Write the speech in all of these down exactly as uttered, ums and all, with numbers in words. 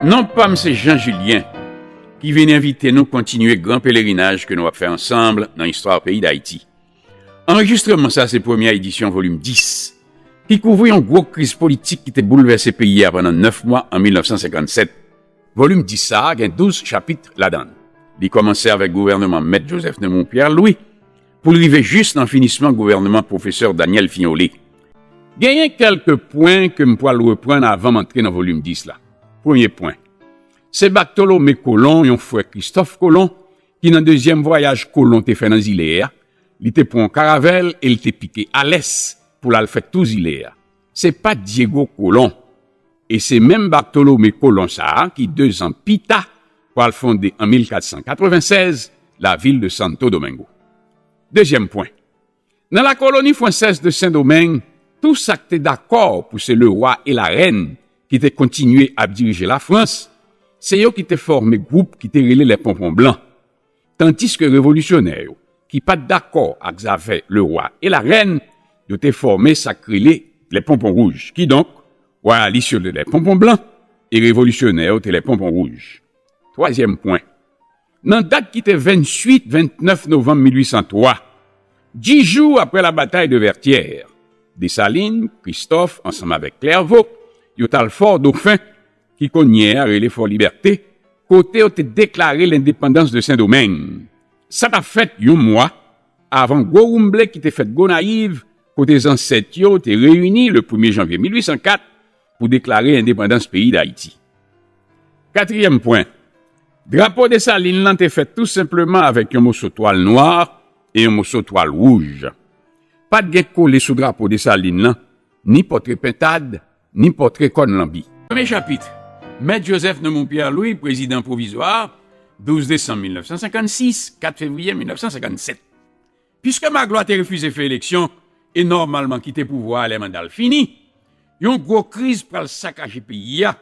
Non pa m se Jean Julien, ki vin envite nou kontinye gran pelerinaj ke nou ap fè ansanm nan istwa peyi Dayiti. Anrejistreman sa se premyè edisyon volim dis, ki kouvri yon gwo kriz politik ki te boulvèse peyi a pandan nèf mwa an mil nèf san senkann sèt. Volim dis sa a gen douz chapit ladan l. Li kòmanse avèk gouvènman Mèt Joseph Neumond Pierre Louis, pou l rive jis nan finisman gouvènman pwofesè Daniel Fignolé. Genyen kèlke pwen ke m pral reprann avan m antre nan volim dis la. Premye pwen. Se Bartholomé Colón, yon frè Kristòf Kolon, ki nan dezyèm vwayaj Kolon te fè nan zile a, li te pran yon karavèl e l te pike alès pou l al fè tou zile a. Se pa t Diego Colón. E se menm Bartholomé Colón sa a ki, dezan pita, pral fonde an mil kat san katrevennsèz lavil de Santo Domingo. Dezyèm pwen. Nan lakoloni fransèz de Sendomeng, tou sa k te dakò pou se lewa e larèn ki te kontinye ap dirije Lafrans, se yo ki te fòme gwoup ki te rele Les Pompons Blancs. Tandiske revolisyonè yo, ki pa t dakò ak zafè lewa e larèn, yo te fòme sa k rele Les Pompons Rouges. Kidonk, wayalis yo te Les Pompons Blancs e revolisyonè yo te Les Pompons Rouges. Twazyèm pwen. Nan dat ki te venntuit, vennèf novanm mil uit san twa, dis jou apre la batay de Vertières, Desalin, Kristòf, ansanm avèk Klèvo, yo t al Fò Dofen, ki kounye a rele Fò Libète, kote yo te deklare lendepandans de Sendomeng. Sa t ap fèt yon mwa avan gwo woumble ki te fèt Gonayiv, kote zansèt yo te reyini le premye janvye mil uit san kat pou deklare endepandans peyi Dayiti. Katriyèm pwen. Drapo Desalin lan te fèt tou senpleman avèk yon moso twal nwa e yon moso twal wouj. Pa t gen kole sou drapo Desalin lan, ni pòtre pentad, ni pòtre kòn lanbi. Premye chapit. Mèt Joseph Neumond Pierre Louis, prezidan pwovizwa, douz desanm mil nèf san senkann sis, kat fevriye mil nèf san senkann sèt. Piske Magloire te refize fè eleksyon e nòmalman kite pouvwa a lè manda l fini, yon gwo kriz pral sakaje peyi a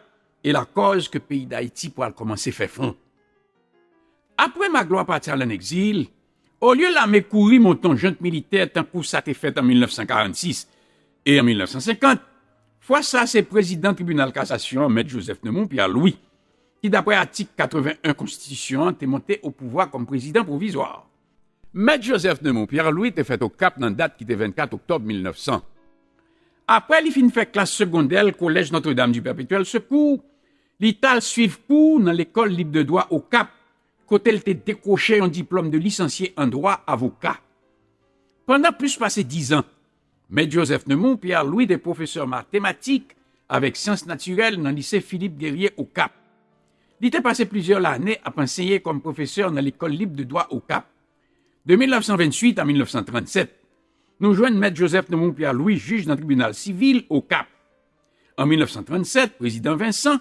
e lakòz ke peyi Dayiti pral kòmanse fè fon. Apre Magloire pati al ann egzil, olye lame kouri monte yon jant militè tankou sa te fèt an mil nèf san karannsis e an mil nèf san senkant, fwa sa a se prezidan Tribinal Kasasyon an, Mèt Joseph Neumond Pierre Louis, ki dapre atik katreven en konstitisyon an te monte o pouvwa kòm prezidan pwovizwa. Mèt Joseph Neumond Pierre Louis te fèt Okap nan dat ki te vennkat oktòb mil nèf san. Apre li fin fè klas segondè l Collège Notre-Dame du Perpétuel Secours, li t al swiv kou nan Lekòl Lib de Dwa Okap, kote l te dekwoche yon diplòm de lisansye an dwa avoka. Pandan plis pase dizan, Mèt Joseph Neumond Pierre Louis te pwofesè matematik avèk syans natirèl nan lise Philippe Guerrier Okap. Li te pase plizyè lane ap anseye kòm pwofesè nan Lekòl Lib de Dwa Okap. De mil nèf san venntuit a mil nèf san trannsèt, nou jwenn Mèt Joseph Neumond Pierre Louis jij nan tribinal sivil Okap. An mil nèf san trannsèt, prezidan Vincent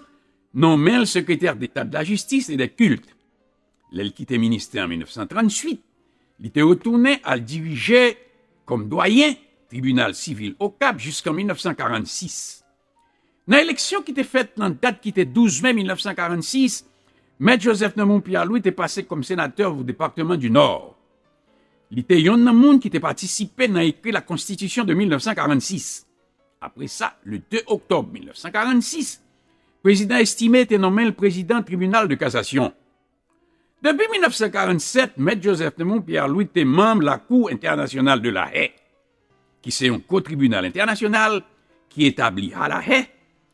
nonmen l sekretè deta de la jistis e dè kilt. Lè l kite ministè an mil nèf san trannuit, li te retounen al dirije kòm dwayen tribinal sivil Okap jiskan mil nèf san karannsis. Nan eleksyon ki te fèt nan dat ki te douz me mil nèf san karannsis, Mèt Joseph Neumond Pierre Louis te pase kòm senatè pou depatman di Nò. Li te yonn nan moun ki te patisipe nan ekri lakonstitisyon de mil nèf san karannsis. Apre sa, le de oktòb mil nèf san karannsis, prezidan Estimé te nonmen l prezidan tribinal de kasasyon. Depi mil nèf san karannsèt, Mèt Joseph Neumond Pierre Louis te manm Lakou Entènasyonal de Lahè, ki se yon ko tribinal entènasyonal ki etabli a Lahè,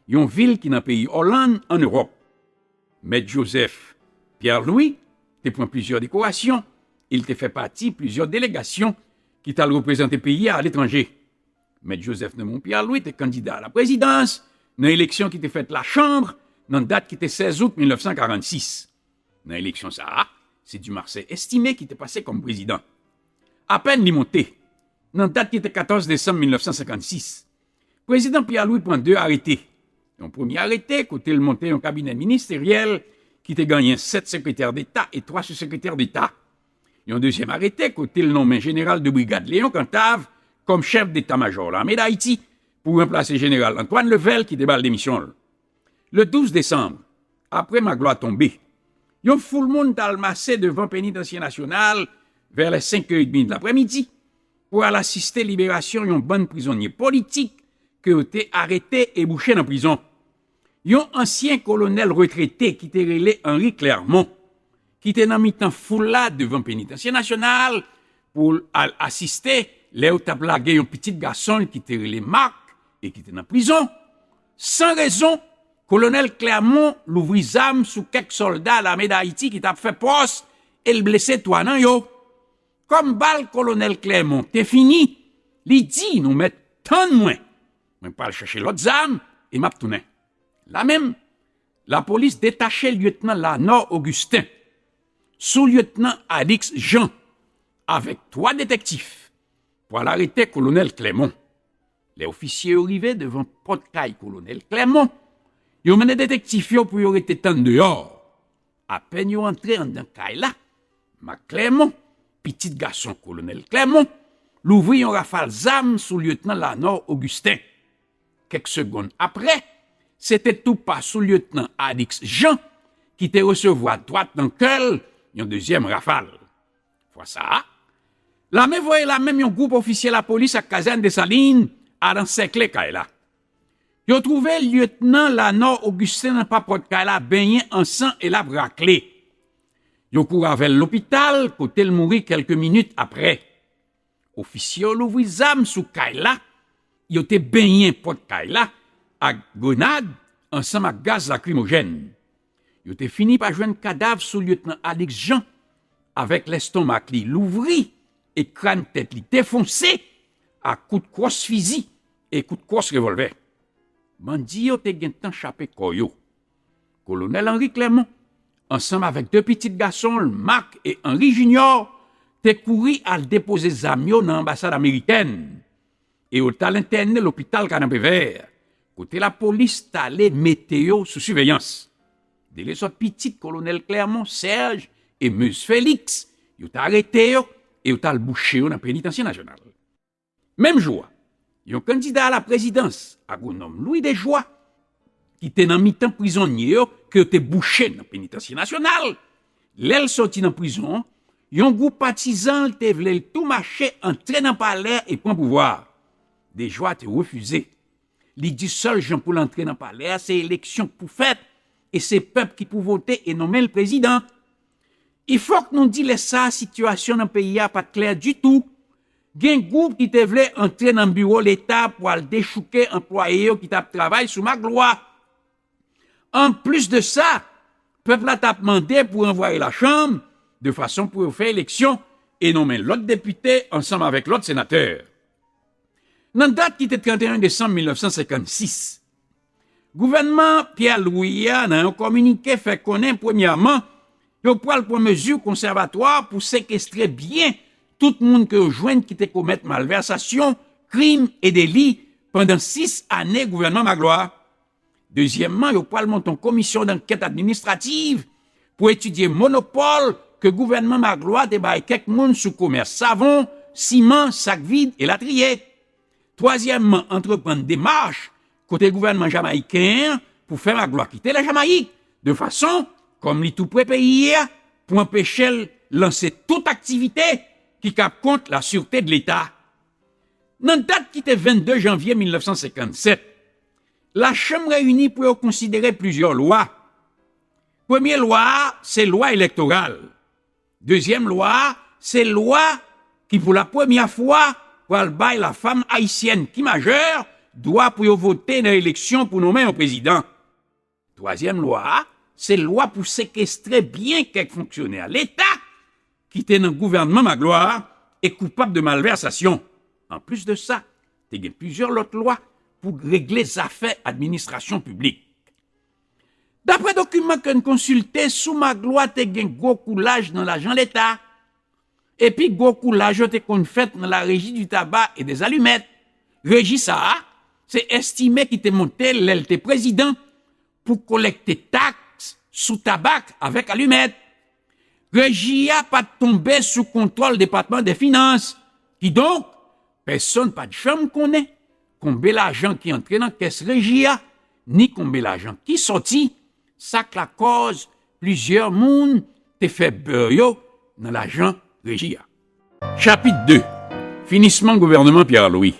yon vil ki nan peyi Olann, ann Ewòp. Mèt Joseph Pierre Louis te pran plizyè dekorasyon e l te fè pati plizyè delegasyon ki t al reprezante peyi a aletranje. Mèt Joseph Neumond Pierre Louis te kandida a la prezidans nan eleksyon ki te fèt Lachanm nan dat ki te sèz out mil nèf san karannsis. Nan eleksyon sa a, se Dumarsais Estimé ki te pase kòm prezidan. Apèn li monte, nan dat ki te katòz desanm mil nèf san senkannsis, prezidan Pierre Louis pran de arete. Yon premye arete kote l monte yon kabinè ministeryèl ki te genyen sèt sekretè deta e twa sou-sekretè deta. Yon dezyèm arete kote l nonmen jeneral de brigad Léon Cantave kòm chèf deta majò lame Dayiti pou ranplase jeneral Antoine Level ki te ba l demisyon l. Le douz desanm, apre Magloire tonbe, yon foul moun t al mase devan Penitansye Nasyonal vè lè senk è edmi laprèmidi pou al asiste liberasyon yon bann prizonye politik ke yo te arete e bouche nan prizon. Yon ansyen kolonèl retrete ki te rele Henri Clermont, ki te nan mitan foul la devan Penitansye Nasyonal pou l al asiste lè yo t ap lage yon pitit gason l ki te rele Marc e ki te nan prizon. San rezon, Kolonèl Clermont louvri zam sou kèk sòlda Lame d Ayiti ki t ap fè pòs e l blese twa nan yo. Kòm bal Kolonèl Clermont te fini, li di: "Nou mèt tann mwen. Mwen pral chèche lòt zam e m ap tounen." Lamenm, lapolis detache Lyetnan Lanò Augustin, sou-lyetnan Alix Jean, avèk twa detèktif pou al arete Kolonèl Clermont. Lè ofisye yo rive devan pòt kay Kolonèl Clermont, yo mande detèktif yo pou yo rete tann deyò. Apèn yo antre anndan kay la, Marc Clermont, pitit gason Kolonèl Clermont, louvri yon rafal zam sou-lyetnan Lanò Augustin. Kèk segonn apre, se te tou pa sou-lyetnan Alix Jean ki te resevwa dwat nan kè l yon dezyèm rafal. Fwa sa a, lame voye lamenm yon gwoup ofisye lapolis ak kazèn Desalin al ansèkle kay la. Yo twouve Lyetnan Lanò Augustin nan pa pòt kay la benyen an san e l ap rakle. Yo kouri avè l lopital, kote l mouri kèlke minit apre. Ofisye yo louvri zam sou kay la, yo te benyen pòt kay la ak grenad ansanm ak gaz lakrimojèn. Yo te fini pa jwenn kadav sou-lyetnan Alix Jean avèk lèstonmak li louvri e kràn tèt li defonse ak kout kwòs fizi e kout kwòs revòlvè. Bandi yo te gentan chape kò yo. Kolonèl Henri Clermont, ansanm avèk de pitit gason l, Marc e Henri Junior, te kouri al depoze zam yo nan anbasad amerikèn e yo t al entène lopital Kanapevè, kote lapolis t ale mete yo sou siveyans. De lezòt pitit Kolonèl Clermont, Serge e Meuse Félix, yo t arete yo e yo t al bouche yo nan Penitansye Nasyonal. Menm jou a, yon kandida a laprezidans, agwonòm Louis Desjoie, ki te nan mitan prizonye yo ke yo te bouche nan Penitansye Nasyonal, lè l soti nan prizon, yon gwoup patizan l te vle l tou mache antre nan palè e pran pouvwa a. Desjoie te refize. Li di sèl jan pou l antre nan palè a se eleksyon k pou fèt e se pèp ki pou vote e nonmen l prezidan. I fòk nou di lè sa a sitiyasyon nan peyi a pa t klè ditou. Gen gwoup ki te vle antre nan biwo Leta pou al dechouke anplwaye yo ki t ap travay sou Maglwa. Anplis de sa, pèp la t ap mande pou ranvwaye lachanm de fason pou yo fè eleksyon e nonmen lòt depite ansanm avèk lòt senatè. Nan dat ki te trannteyen desanm mil nèf san senkannsis, gouvènman Pierre Louis a, nan yon kominike, fè konnen, premyèman, yo pral pran mezi konsèvatwa pou sekestre byen tout moun ke yo jwenn ki te komèt malvèsasyon, krim e deli pandan sis ane gouvènman Maglwa a. Dezyèmman, yo pral monte yon komisyon dankèt administrativ pou etidye monopòl ke gouvènman Maglwa te bay kèk moun sou komès savon, siman, sak vid, elatriye. Twazyèmman, antreprann demach kote gouvènman jamayiken an pou fè Maglwa kite Lajamayik, de fason, kòm li tou pre peyi a, pou anpeche l lanse tout aktivite ki ka ap kont lasirte de Leta. Nan dat ki te vennde janvye mil nèf san senkannsèt, Lachanm reyini pou yo konsidere plizyè lwa. Premye lwa a, se lwa elektoral. Dezyèm lwa a, se lwa ki pou la premyè fwa pral bay lafanm ayisyèn ki majè dwa pou yo vote nan eleksyon pou nonmen yon prezidan. Twazyèm lwa a, se lwa pou sekestre byen kèk fonksyonè Leta ki te nan gouvènman Maglwa a e koupab de malvèsasyon. Anplis de sa, te gen plizyè lòt lwa pou regle zafè administrasyon piblik. Daprè dokiman ke n konsilte, sou Maglwa te gen gwo koulaj nan lajan Leta. Epi gwo koulaj yo te konn fèt nan la Régie du tabac et des alumettes. Reji sa a, se Estimé ki te monte l lè l te prezidan pou kolekte taks sou tabak avèk alimèt. Reji a pa t tonbe sou kontwòl Depatman dè Finans. Kidonk, pèsonn pa t janm konnen konbe lajan ki antre nan kès reji a, ni konbe lajan ki sòti, sa k lakòz plizyè moun te fè bè yo nan lajan reji a. Chapit de. Finisman gouvènman Pierre Louis.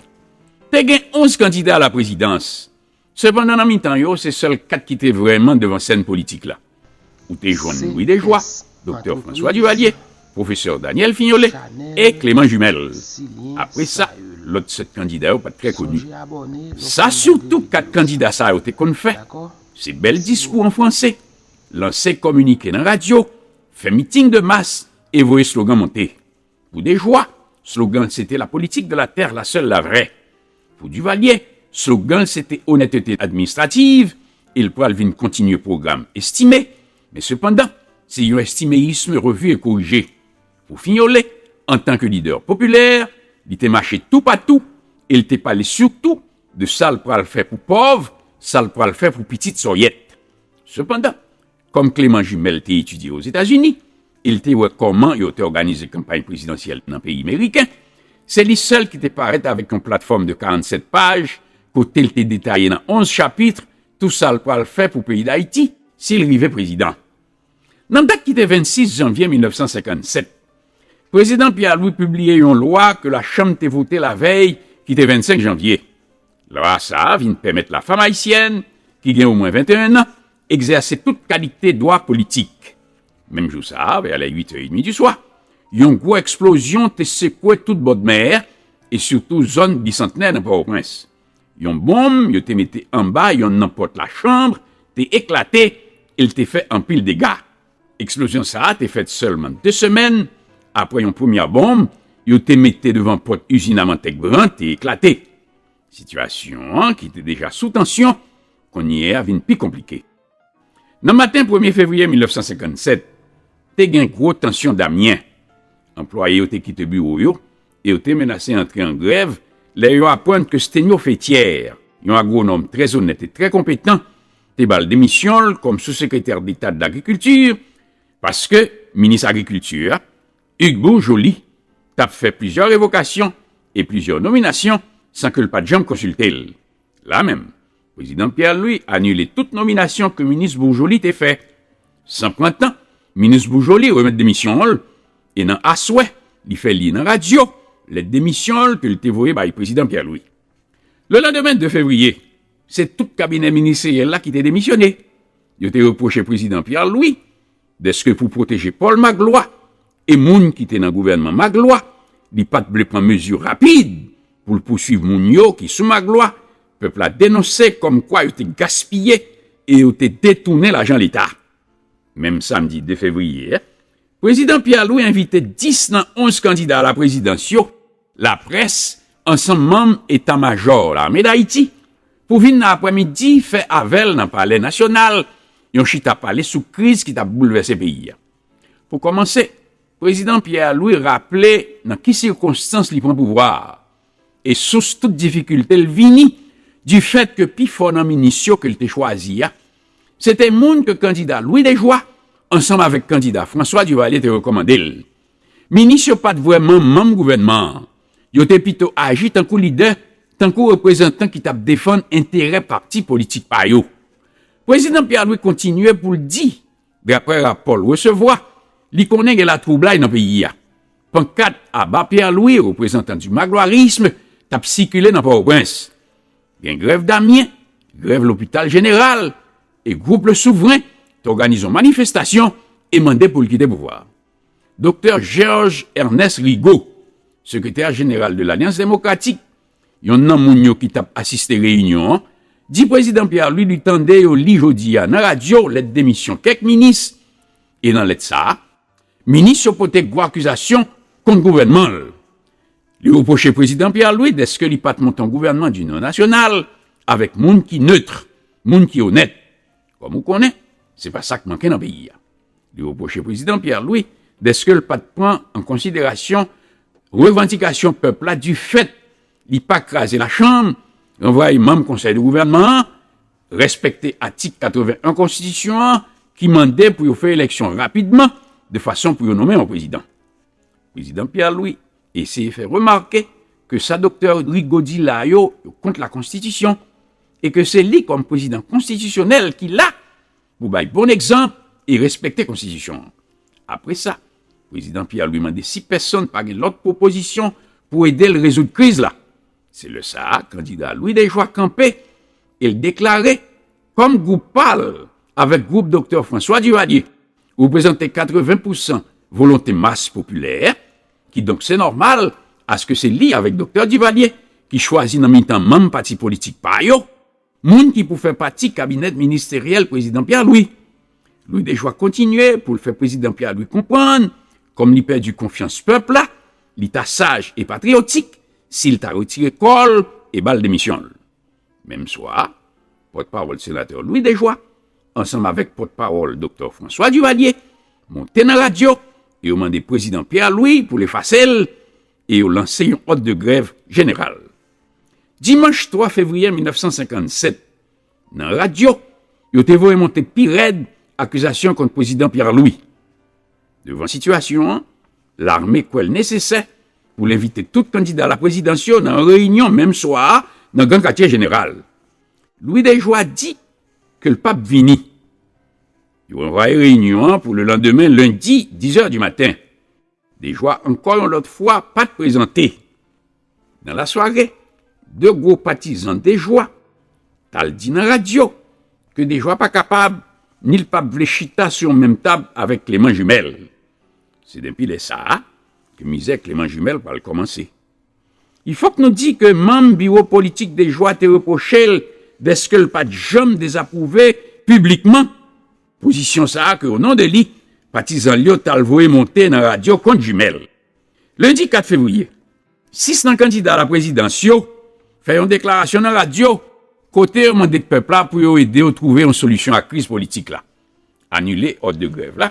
Te gen onz kandida a la prezidans, Sepandan, nan mitan yo, se sèl kat ki te vrèman devan sèn politik la. Ou te jwenn Louis Desjoie, Doktè François Duvalier, Pwofesè Daniel Fignolé e Clément Jumelle. Apre sa, lòt sèt kandida yo pa t trè koni. Sa sitou kat kandida sa yo te konn fè, se bèl diskou an franse, lanse kominike nan radyo, fè miting de mas e voye slogan monte. Pou Desjoie, slogan l se te la politique de la terre, la seule, la vraie. Pou Duvalier, slogan l se te onètete administrativ e l pral vin kontinye pwogram Estimé, men sepandan, se yon estimeyism revi e korije. Pou Fignolé, antanke lidè popilè, li te mache toupatou e l te pale sitou de sa l pral fè pou pòv, sa l pral fè pou pitit sòyèt. Sepandan, kòm Clément Jumelle te etidye Ozetazini, e l te wè kòman yo te òganize kanpay prezidansyèl nan peyi meriken, se li sèl ki te parèt avèk yon platfòm de karannsèt paj, kote l te detaye nan onz chapit tou sa l pral fè pou peyi Dayiti si l rive prezidan. Nan dat ki te vennsis janvye mil nèf san senkannsèt, Prezidan Pierre Louis pibliye yon lwa ke lachanm te vote lavèy ki te vennsenk janvye. Lwa sa a vin pèmèt lafanm ayisyèn, ki gen omwen venteyen an, egzèse tout kalite dwa politik. Menm jou sa a, vè lè uit è edmi di swa, yon gwo eksplozyon te sekwe tout bòdmè e sitou zòn Bisantnè nan Pòtoprens. Yon bonm yo te mete anba yonn nan pòt lachanm te eklate e l te fè anpil dega. Eksplozyon sa a te fèt sèlman de semèn apre yon premye bonm yo te mete devan pòt izin Amantèk Bran te eklate. Sitiyasyon an, ki te deja sou tansyon, kounye a vin pi konplike. Nan maten premye fevriye mil nèf san senkannsèt, te gen gwo tansyon Damyen. Anplwaye yo te kite biwo yo e yo te menase antre an grèv lè yo aprann ke Stenyo Fétière, yon agwonòm trè onèt e trè konpetan, te ba l demisyon l kòm Sou-Sekretè Deta de Lagrikilti, paske minis agrikilti a, Hugues Bourjoli, t ap fè plizyè revokasyon e plizyè nominasyon san ke l pa t janm konsilte l. La menm, Prezidan Pierre Louis anile tout nominasyon ke minis Bourjoli te fè. San pran tan, minis Bourjoli remèt demisyon l e nan aswè, li fè li nan radyo lèt demisyon l ke l te voye bay Prezidan Pierre Louis. Lelandemen de fevriye, se tout kabinè ministeryèl la ki te demisyone. Yo te repwoche Prezidan Pierre Louis dèske pou pwoteje Pòl Maglwa e moun ki te nan gouvènman Maglwa, li pa t vle pran mezi rapid pou l pouswiv moun yo ki sou Maglwa, pèp la denonse kòmkwa yo te gaspiye e yo te detounen lajan Leta. Menm samdi de fevriye, Prezidan Pierre Louis envite dis nan onz kandida a laprezidans yo, laprès, ansanm manm eta majò Lame Dayiti, pou vin nan aprèmidi fè avè l nan Palè Nasyonal yon chita pale sou kriz ki t ap boulvèse peyi a. Pou kòmanse, Prezidan Pierre Louis raple nan ki sikonstans li pran pouvwa a, e sous tout difikilte l vini difèt ke pifò nan minis yo ke l te chwazi a, se te moun ke kandida Louis Desjoie, ansanm avèk kandida François Duvalier, te rekòmande l. Minis yo pa t vrèman manm gouvènman an. Yo te pito aji tankou lidè, tankou reprezantan ki t ap defann enterè pati politik pa yo. Prezidan Pierre Louis kontinye pou l di, daprè rapò l resevwa, li konnen gen latwoublay nan peyi a. Pankat Aba Pierre Louis, reprezantan di maglwarism, t ap sikile nan Pòtoprens. Gen grèv Damyen, grèv Lopital Jeneral, e gwoup Le Souverain t òganize yon manifestasyon e mande pou l kite pouvwa a. Doktè Georges Ernest Rigaud, sekretè jeneral de Lalyans Demokratik, yonn nan moun yo ki t ap asiste reyinyon an, di Prezidan Pierre Louis li tande yo li jodi a nan radyo lèt demisyon kèk minis, e nan lèt sa a, minis yo pote gwo akizasyon kont gouvènman l. Li repwoche Prezidan Pierre Louis dèske li pa t monte yon gouvènman dinyon nasyonal avèk moun ki nèt, moun ki onèt. Kòm ou konnen, se pa sa k manke nan peyi a. Li repwoche Prezidan Pierre Louis dèske l pa t pran an konsiderasyon revandikasyon pèp la difèt li pa kraze lachanm, ranvwaye manm konsèy de gouvènman an, respekte atik katreven en konstitisyon an ki mande pou yo fè eleksyon rapidman de fason pou yo nonmen yon prezidan. Prezidan Pierre Louis eseye fè remake ke sa Doktè Rigaud di la yo, yo kont lakonstitisyon, e ke se li kòm prezidan konstitisyonèl ki la pou bay bon egzanp e respekte konstitisyon an. Apre sa, Prezidan Pierre Louis mande si pèsonn pa gen lòt pwopozisyon pou ede l rezoud kriz la. Se lè sa a, kandida Louis Desjoie kanpe e l deklare, kòm gwoup pa l avèk gwoup Doktè François Duvalier reprezante katreven pousan volonte mas popilè, kidonk se nòmal aske se li avèk Doktè Duvalier ki chwazi nan mitan manm pati politik pa yo, moun ki pou fè pati kabinè ministeryèl prezidan Pierre Louis. Louis Dejoie kontinye pou l fè prezidan Pierre Louis konprann, kòm li pèdi konfyans pèp la, li ta saj e patriyotik si l ta retire kò l e ba l demisyon l. Menm swa a, pòtpawòl senatè Louis Dejoie, ansanm avèk pòtpawòl Doktè François Duvalier, monte nan radyo e yo mande prezidan Pierre Louis pou l efase l e yo lanse yon òd de grèv jeneral. Dimanch twa fevriye mil nèf san senkann sèt, nan radyo, yo te voye monte pi rèd akizasyon kont prezidan Pierre Louis. Devan sitiyasyon an, lame kwè l nesesè pou l envite tout kandida laprezidans yo nan yon reyinyon menm swa a nan Gran Katye Jeneral. Louis Dejoie di ke l p ap vini. Yo ranvwaye reyinyon an pou lelandemen, lendi, diz è di maten. Dejoie ankò yon lòt fwa pa t prezante. Nan lasware, de gwo patizan Dejoie t al di nan radyo ke Dejoie pa kapab, ni l p ap vle chita sou yon menm tab avèk Clément Jumelle. Se depi lè sa a ke mizè Clément Jumelle pral kòmanse. Il fòk nou di ke manm biwo politik Dejoie te repwoche l dèske l pa t janm dezapwouve piblikman pozisyon sa a ke, o non de li, patizan l yo t al voye monte nan radyo kont Jumelle. Lendi kat fevriye, sis nan kandida laprezidans yo fè yon deklarasyon nan radyo kote yo mande pèp la pou yo ede yo twouve yon solisyon a kriz politik la, anile òd de grèv la,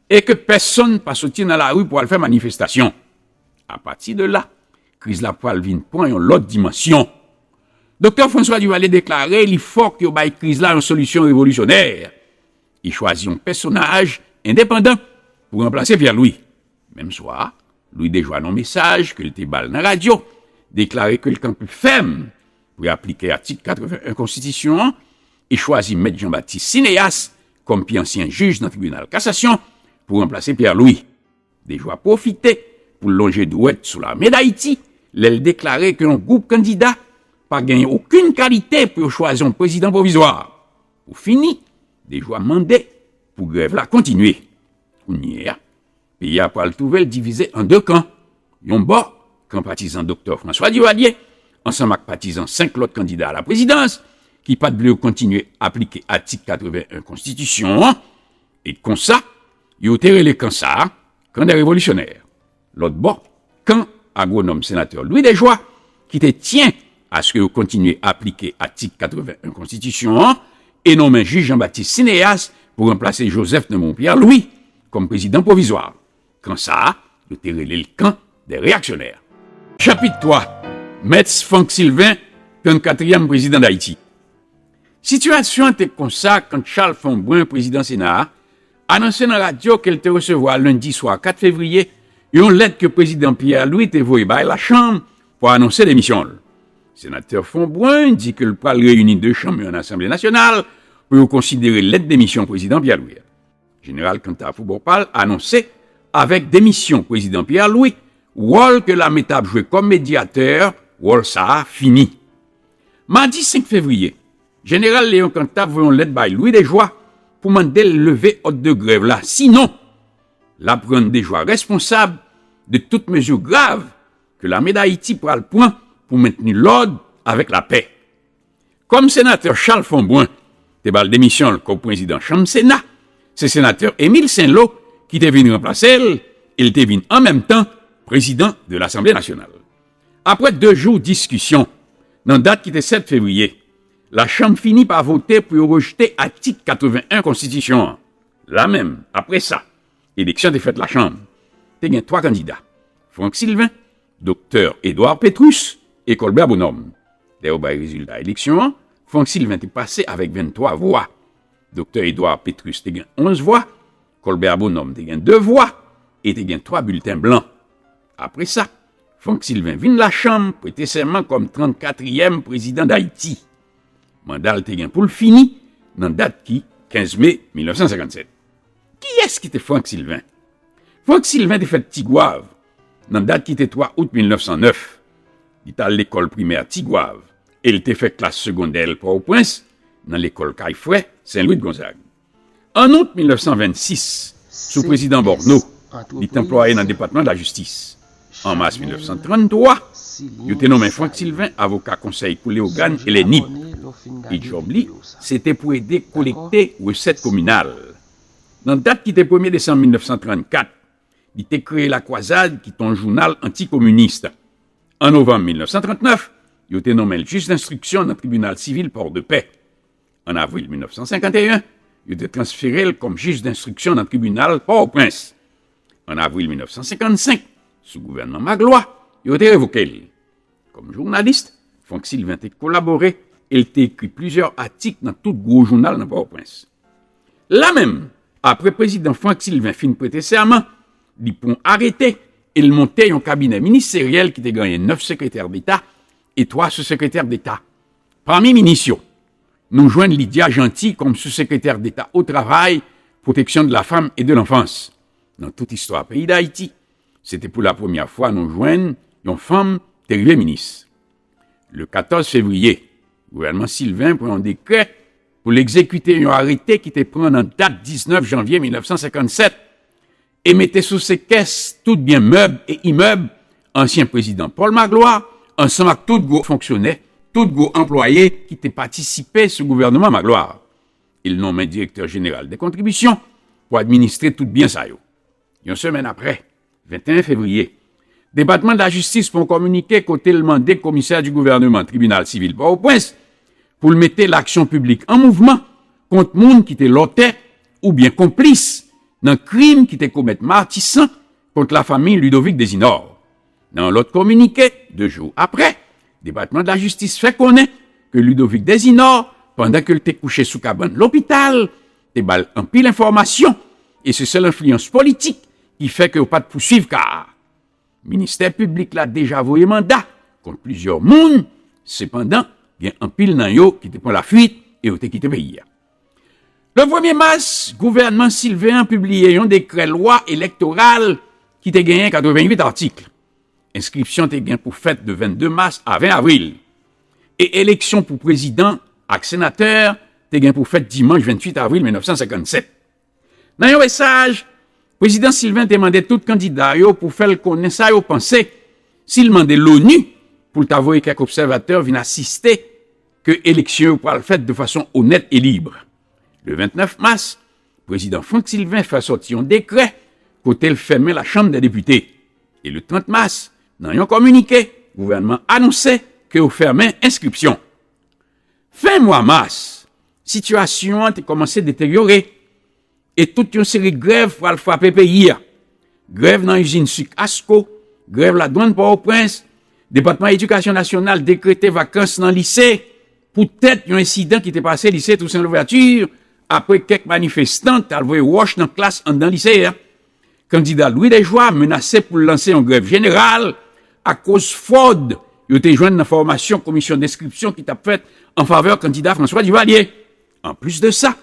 e ke pèsonn pa soti nan lari pou al fè manifestasyon. Apati de la, kriz la pral vin pran yon lòt dimansyon. Doktè François Duvalier deklare li fòk yo bay kriz la yon solisyon revolisyonè. Li chwazi yon pèsonaj endepandan pou ranplase Pierre Louis. Menm swa a, Louis Dejoie nan yon mesaj ke l te ba l nan radyo, deklare ke l kanpe fèm pou l aplike atik katreven en konstitisyon an e chwazi Mèt Jean-Baptiste Cinéas kòm pi ansyen jij nan tribinal kasasyon pou ranplase Pierre Louis. Dejoie pwofite pou l lonje dwèt sou Lame Dayiti lè l deklare ke yon gwoup kandida pa genyen okenn kalite pou yo chwazi yon prezidan pwovizwa. Pou fini, Dejoie mande pou grèv la kontinye. Kounye a, peyi a pral twouve l divize an de kan. Yon bò, kan patizan Doktè François Duvalier, ansanm ak patizan senk lòt kandida a laprezidans, ki pa t vle yo kontinye aplike atik katreven en konstitisyon an, e konsa, yo te rele kan sa a kan dè revolisyonè. Lòt bò, kan agwonòm senatè Louis Dejoie, ki te tyen aske yo kontinye aplike atik katreven en konstitisyon an e nonmen jij Jean-Baptiste Cinéas pou ranplase Joseph Neumond Pierre Louis kòm prezidan pwovizwa. Kan sa a, yo te rele l kan dè reyaksyonè. Chapit twa, Mèt Franck Sylvain, trannkatriyèm prezidan Dayiti. Sitiyasyon an te konsa kan Charles Fombrun, prezidan Sena a, anonse nan radyo ke l te resevwa lendi swa kat fevriye yon lèt ke prezidan Pierre Louis te voye bay lachanm pou anonse demisyon l. Senatè Fombrun di ke l pral reyini de chanm yo nan Asanble Nasyonal pou yo konsidere lèt demisyon prezidan Pierre Louis a. Jeneral Cantave, pou bò pa l, anonse, avèk demisyon prezidan Pierre Louis, wòl ke lame t ap jwe kòm medyatè, wòl sa a fini. Madi senk fevriye, jeneral Léon Cantave voye yon lèt bay Louis Dejoie pou mande l leve òd de grèv la, sinon, l ap rann Dejoie responsab de tout mezi grav ke Lame Dayiti pral pran pou mentni lòd avèk lapè. Kòm senatè Charles Fombrun te ba l demisyon l kòm prezidan chanm Sena, se senatè Émile Saint-Lô ki te vin ranplase l, e l te vin an menm tan prezidan de Lasanble Nasyonal. Apre de jou diskisyon, nan dat ki te sèt fevriye, lachanm fini pa vote pou yo rejte atik katreven en konstitisyon an. La menm, apre sa, eleksyon te fèt lachanm. Te gen twa kandida, Franck Sylvain, Doktè Edouard Pétrus e Colbert Bonhomme. Lè yo bay rezilta eleksyon an, Franck Sylvain te pase avèk venntwa vwa. Doktè Edouard Pétrus te gen onz vwa, Colbert Bonhomme te gen de vwa e te gen twa bilten blan. Apre sa, Franck Sylvain vin lachanm, prete sèman kòm trannkatriyèm prezidan Dayiti. Manda l te gen pou l fini nan dat ki kenz me mil nèf san senkannsèt. Kiyès ki te Franck Sylvain? Franck Sylvain te fèt Tigwav nan dat ki te twa out mil nèf san nèf. Li t al lekòl primè Tigwav. e l te fè klas segondè l Pòtoprens, nan lekòl Kay Frè, Sen Lwi Gonzag. An out mil nèf san vennsis, sou prezidan Borno, li t anplwaye nan Depatman Lajistis. An mas mil nèf san tranntwa, yo te nonmen Franck Sylvain avoka Konsèy pou Leyogàn e Lènip. E djòb li, se te pou ede kolekte resèt kominal. Nan dat ki te premye desanm mil nèf san trannkat, li te kreye La Croisade, ki te yon jounal antikominis. An novanm mil nèf san trantnèf, yo te nonmen l jij denstriksyon nan tribinal sivil Pòdepè. An avril mil nèf san senkanteyen, yo te transfere l kòm jij denstriksyon nan tribinal Pòtoprens. An avril mil nèf san senkannsenk, sou gouvènman Magloire, yo te revoke l. Kòm jounalis, Franck Sylvain te kolabore e l te ekri plizyè atik nan tout gwo jounal nan Pòtoprens. La menm, apre prezidan Franck Sylvain fin prete sèman, li pran arete e l monte yon kabinè ministeryèl ki te genyen nèf sekretè deta e twa sousekretè deta. Pami minis yo, nou jwenn Lydia Jeanty kòm sousekretè deta o travay, protection de la femme et de l'enfance. Nan tout istwa peyi Dayiti, se te pou lapremyè fwa nou jwenn yon fanm te rive minis. Le katòz fevriye, gouvènman Sylvain pran yon dekrè pou l egzekite yon arete ki te pran nan dat diznèf janvye mil nèf san senkannsèt e mete sou sekès tout byen mèb e imèb ansyen prezidan Paul Magloire, ansanm ak tout gwo fonksyonè, tout gwo anplwaye ki te patisipe sou gouvènman Magloire. E l nonmen direktè jeneral de kontribisyon pou administre tout byen sa yo. Yon semèn apre, venteyen fevriye, Depatman de Lajistis pran yon kominike kote l mande komisè di gouvènman tribinal sivil Pòtoprens pou l mete laksyon piblik an mouvman kont moun ki te lòtè oubyen konplis nan krim ki te komèt Matisan kont lafanmi Ludovic Désinor. Nan yon lòt kominike, de jou apre, Depatman de Lajistis fè konnen ke Ludovic Désinor, pandan ke l te kouche sou kabann lopital, te ba l anpil enfòmasyon, e se sèl enfliyans politik ki fè ke yo pa t pouswiv ka a. Ministè piblik la deja voye manda kont plizyè moun, sepandan, gen anpil nan yo ki te pran lafwit e yo te kite peyi a. Le premye mas, gouvènman Sylvain an pibliye yon dekrè lwa elektoral ki te genyen katreventuit atik. Enskripsyon te gen pou fèt de vennde mas a ven avril. E eleksyon pou prezidan ak senatè te gen pou fèt dimanch venntuit avril mil nèf san senkannsèt. Nan yon mesaj, prezidan Sylvain te mande tout kandida yo pou fè l konnen sa yo panse si l mande Loni pou l ta voye kèk obsèvatè vin asiste ke eleksyon yo pral fèt de fason onèt e lib. Le vennèf mas, prezidan Franck Sylvain fè sòti yon dekrè kote l fèmen Lachanm dè Depite. E le trant mas, nan yon kominike, gouvènman anonse ke yo fèmen enskripsyon. Fen mwa mas, sitiyasyon an te kòmanse deteryore e tout yon seri grèv pral frape peyi a. Grèv nan izin sik Asco, grèv ladwann Pòtoprens, Depatman Edikasyon Nasyonal dekrete vakans nan lise poutèt yon ensidan ki te pase lise Toussaint Louverture apre kèk manifestan t al voye wòch nan klas anndan lise a. Kandida Louis Desjoie menase pou l lanse yon grèv jeneral akoz fwòd yo te jwenn nan fòmasyon komisyon denskripsyon ki t ap fèt an favè kandida François Duvalier. Anplis de sa,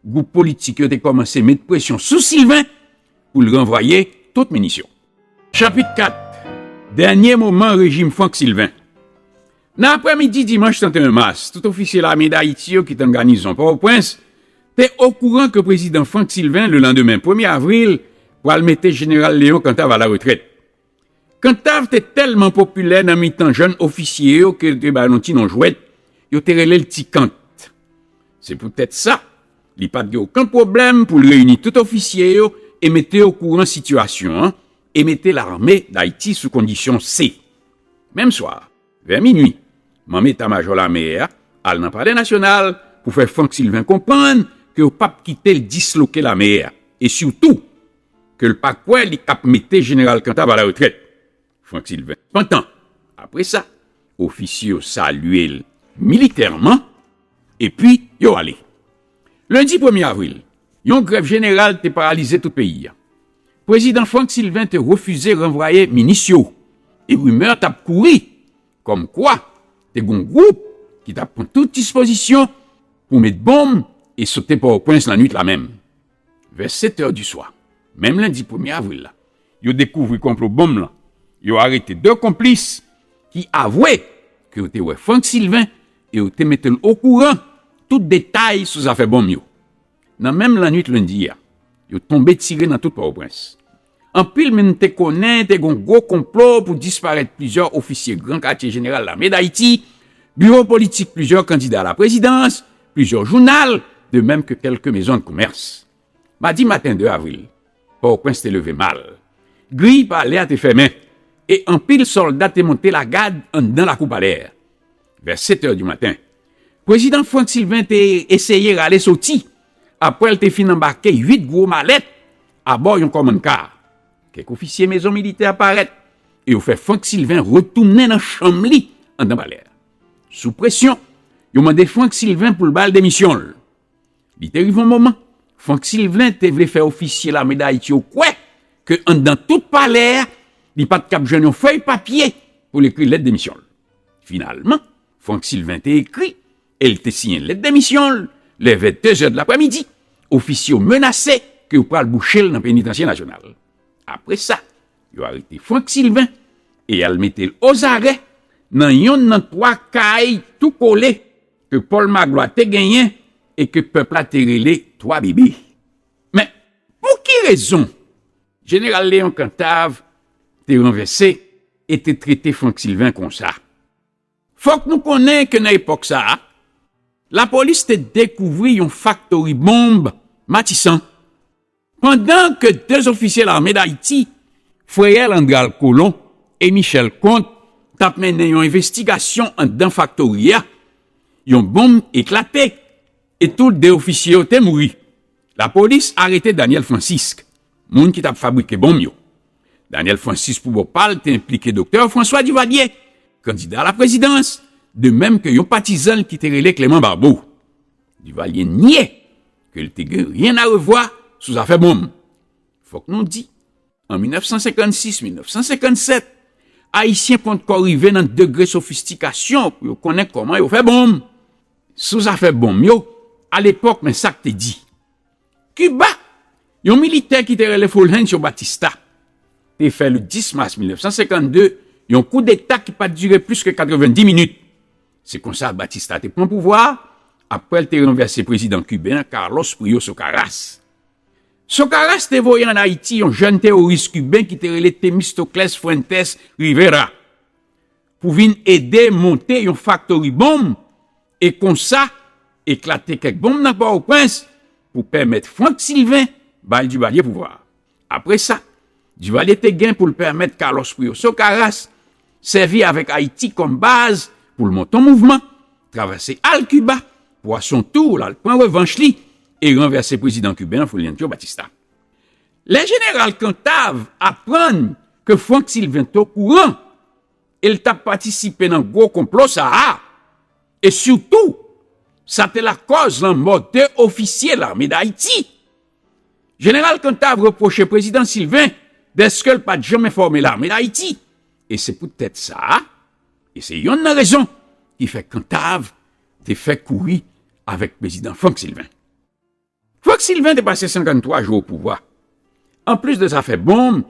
gwoup politik yo te kòmanse met presyon sou Sylvain pou l ranvwaye tout minis yo. Chapit kat. Dènye moman rejim Franck Sylvain. Nan aprèmidi dimanch trannteyen mas, tout ofisye lame Dayiti yo ki t an ganizon Pòtoprens te okouran ke prezidan Franck Sylvain, lelandemen premye avril, pral mete jeneral Léon Cantave alaretrèt. Cantave te tèlman popilè nan mitan jèn ofisye yo ke yo te ba l yon ti non jwèt, yo te rele l Ti Kant. Se poutèt sa, li pa t gen okenn pwoblèm pou l reyini tout ofisye yo e mete yo okouran sitiyasyon an e mete lame Dayiti sou kondisyon C. Menm swa a, vè minui, manm eta majò lame a al nan Palè Nasyonal pou fè Franck Sylvain konprann ke yo p ap kite l disloke lame a, e sitou ke l pa kwè li ap mete jeneral Cantave alaretrèt. Franck Sylvain pantan. Apre sa, ofisye yo salye l militèman, epi yo ale. Lendi premye avril, yon grèv jeneral te paralize tout peyi a. Prezidan Franck Sylvain te refize ranvwaye minis yo, e rimè t ap kouri kòmkwa te gen yon gwoup ki t ap pran tout dispozisyon pou met bonm e sote Pòtoprens lannwit la menm. Vè sèt è di swa, menm lendi premye avril la, yo dekouvri konplo bonm lan. Yo arete de konplis ki avwe ke yo te wè Franck Sylvain e yo te mete l okouran tout detay sou zafè bonm yo. Nan menm lannwit lendi a, yo tonbe tire nan tout Pòtoprens. Anpil moun te konnen te gen yon gwo konplo pou disparèt plizyè ofisye Gran Katye Jeneral Lame Dayiti, biwo politik plizyè kandida a la prezidans, plizyè jounal, de menm ke kèlke mezon de komès. Madi maten de avril, Pòtoprens te leve mal. Griy palè a te fèmen e anpil sòlda te monte lagad anndan lakou palè a. Vè sèt è di maten, prezidan Frank Sylvain te eseye rale soti apre l te fin anbake uit gwo malèt abò yon kòmann ka. Kèk ofisye mezon militè a parèt e yo fè Frank Sylvain retounen nan chanm li anndan palè a. Sou presyon, yo mande Frank Sylvain pou l ba l demisyon l. Li te rive yon moman, Frank Sylvain te vle fè ofisye Lame Dayiti yo kwè ke anndan tout palè a, li pa t kab jwenn yon fèy papye pou l ekri lèt demisyon l. Finalman, Frank Sylvain te ekri e l te siyen lèt demisyon l lè vè de zè de laprèmidi, ofisye yo menase ke yo pral bouche l nan penitansye nasyonal. Apre sa, yo arete Frank Sylvain e y al mete l ozarè nan yonn nan twa kay tou kole ke Pòl Maglwa te genyen e ke pèp la te rele Twa Bebe. Men, pou ki rezon Jeneral Léon Cantave te ranvèse e te trete Frank Sylvain konsa? Fòk nou konnen ke nan epòk sa a, lapolis te dekouvri yon faktori bonm Matisan, pandan ke de ofisye Lame Dayiti, Freyel Andral Colon e Michel Comte, t ap mennen yon envestigasyon anndan faktori a, yon bonm eklate e tou de ofisye yo te mouri. Lapolis arete Daniel Francisque, moun ki t ap fabrike bonm yo. Daniel Francisque, pou bò pa l, te enplike Doktè François Duvalier, kandida a la prezidans, de menm ke yon patizan l ki te rele Clément Barbeau. Duvalier nye ke l te gen ryen a revwa sou zafè bonm. Fòk nou di, an mil nèf san senkannsis, mil nèf san senkannsèt, Ayisyen poko rive nan degre sofistikasyon pou yo konnen kòman yo fè bonm. Sou zafè bonm yo, alepòk, men sa k te di. Kiba, yon militè ki te rele Fulgencio Batista te fè, le dis mas mil nèf san senkannde, yon koudeta ki pa t dire plis ke katrevenndis minit. Se konsa Batista te pran pouvwa a, apre l te ranvèse prezidan kiben an, Carlos Priyo Socarrás. Socarrás te voye ann Ayiti yon jèn teworis kiben ki te rele Temistocles Fuentes Rivera pou vin ede monte yon faktori bonm e konsa eklate kèk bonm nan Pòtoprens pou pèmèt Frank Sylvain bay Duvalier pouvwa a. Apre sa, Duvalier te gen pou l pèmèt Carlos Priyo Socarrás sèvi avèk Ayiti kòm baz pou l monte yon mouvman, travèse al Kiba, pou a son tou l al pran revanch li e ranvèse prezidan kiben an, Fulgencio Batista. Lè jeneral Cantave aprann ke Frank Sylvain te okouran e l t ap patisipe nan gwo konplo sa a, e sitou, sa te lakòz lanmò de ofisye Lame Dayiti, jeneral Cantave repwoche prezidan Sylvain dèske l pa t janm enfòme Lame Dayiti, e se poutèt sa a, e se yonn nan rezon ki fè Cantave te fè kouri avèk prezidan Frank Sylvain. Frank Sylvain te pase senkanntwa jou o pouvwa. Anplis de zafè bonm,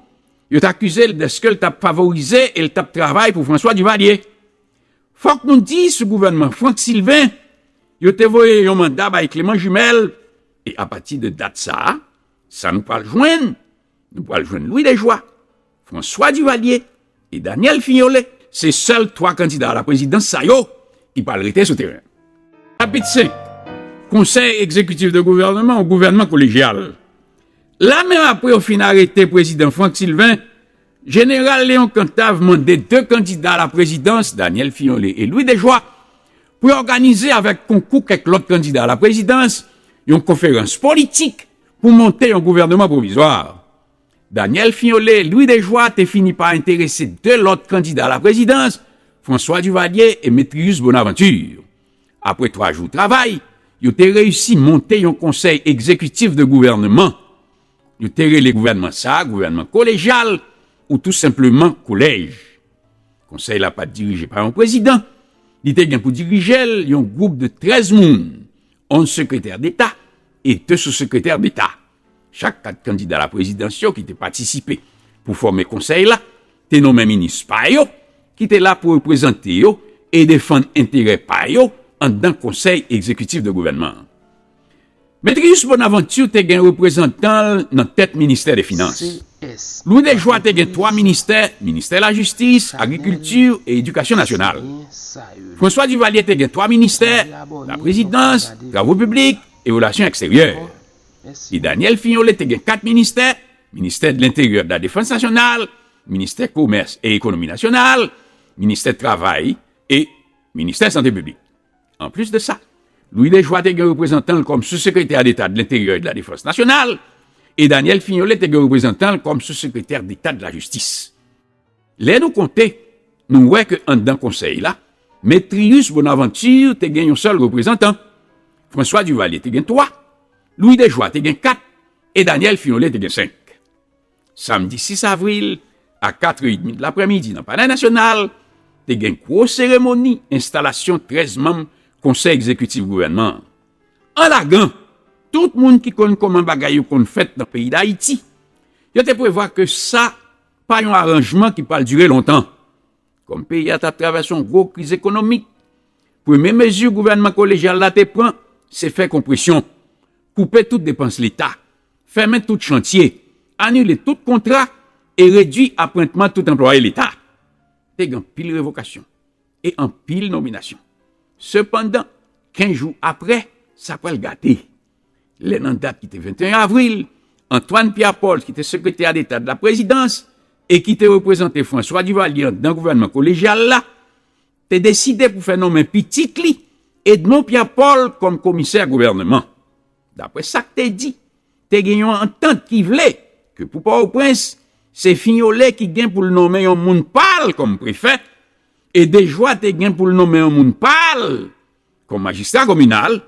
yo t akize l dèske l t ap favorize e l t ap travay pou François Duvalier. Fòk nou di, sou gouvènman Frank Sylvain, yo te voye yon manda bay Clément Jumelle, e apati de dat sa a, sa nou pral jwenn, nou pral jwenn Louis Dejoie, François Duvalier e Daniel Fignolet. Se sèl twa kandida a la prezidans sa yo ki pral rete sou teren. Chapit senk. Konsèy egzekitif de gouvènman, yon gouvènman kolejyal. Lamenm apre yo fin arete prezidan Frank Sylvain, jeneral Léon Cantave mande de kandida a la prezidans, Daniel Fignolet e Louis Dejoie, pou yo òganize avèk konkou kèk lòt kandida a la prezidans, yon konferans politik pou monte yon gouvènman pwovizwa. Daniel Fignolet, Louis Dejoie te fini pa enterese de lòt kandida a la prezidans, François Duvalier e Métrius Bonaventure. Apre twa jou travay, yo te reyisi monte yon konsèy egzekitif de gouvènman. Yo te rele gouvènman sa a gouvènman kolejyal ou tou senpleman kolèj. Konsèy la pa t dirije pa yon prezidan, li te gen pou dirije l yon gwoup de trèz moun, onz sekretè deta e de sousekretè deta. Chak kat kandida a la prezidans yo ki te patisipe pou fòme konsèy la te nonmen minis pa yo ki te la pou reprezante yo e defann enterè pa yo anndan Konsèy Egzekitif de Gouvènman an. Metrius Bonaventure te gen reprezantan l nan tèt ministè de Finans. Louis Desjoie te gen twa ministè, ministè lajistis, agrikilti e edikasyon nasyonal. François Duvalier te gen twa ministè, laprezidans, travo piblik e relasyon eksteryè. E Daniel Fignolé te gen kat ministè, ministè de lenteryè, de la defans nasyonal, ministè komès e ekonomi nasyonal, ministè travay e ministè sante piblik. Anplis de sa, Louis Desjoie te gen reprezantan l kòm sou-sekretè deta de lenteryè e de la defans nasyonal, e Daniel Fignolé te gen reprezantan l kòm sou-sekretè deta de lajistis. Lè nou konte, nou wè ke anndan konsèy la, Metrius Bonaventure te gen yon sèl reprezantan, François Duvalier te gen twa, Louis Desjoie te gen kat, e Daniel Fignolé te gen senk. Samdi sis avril, a katrè edmi de laprèmidi nan Palè Nasyonal, te gen gwo seremoni enstalasyon trèz manm Konsèy Egzekitif Gouvènman an. An lagan, tout moun ki konn kòman bagay yo konn fèt nan peyi Dayiti, yo te prevwa ke sa pa yon aranjman ki pral dire lontan. Kòm peyi a t ap travèse yon gwo kriz ekonomik, premye mezi gouvènman kolejyal la te pran, se fè konpresyon, koupe tout depans Leta, fèmen tout chantye, anile tout kontra e redui apwentman tout anplwaye Leta. Te gen anpil revokasyon e anpil nominasyon. Sepandan, kenz jou apre, sa pral gate. Lè nan dat ki te venteyen avril, Antoine Pierre Paul, ki te sekretè deta de laprezidans e ki te reprezante François Duvalier anndan gouvènman kolejyal la, te deside pou fè nonmen pitit li, Edmond Pierre Paul, kòm komisè gouvènman. Daprè sa k te di, te gen yon antant ki vle ke pou Pòtoprens, se Fignolé ki gen pou l nonmen yon moun pa l kòm prefè, e Desjoie te gen pou l nonmen yon moun pa l kòm majistra kominal,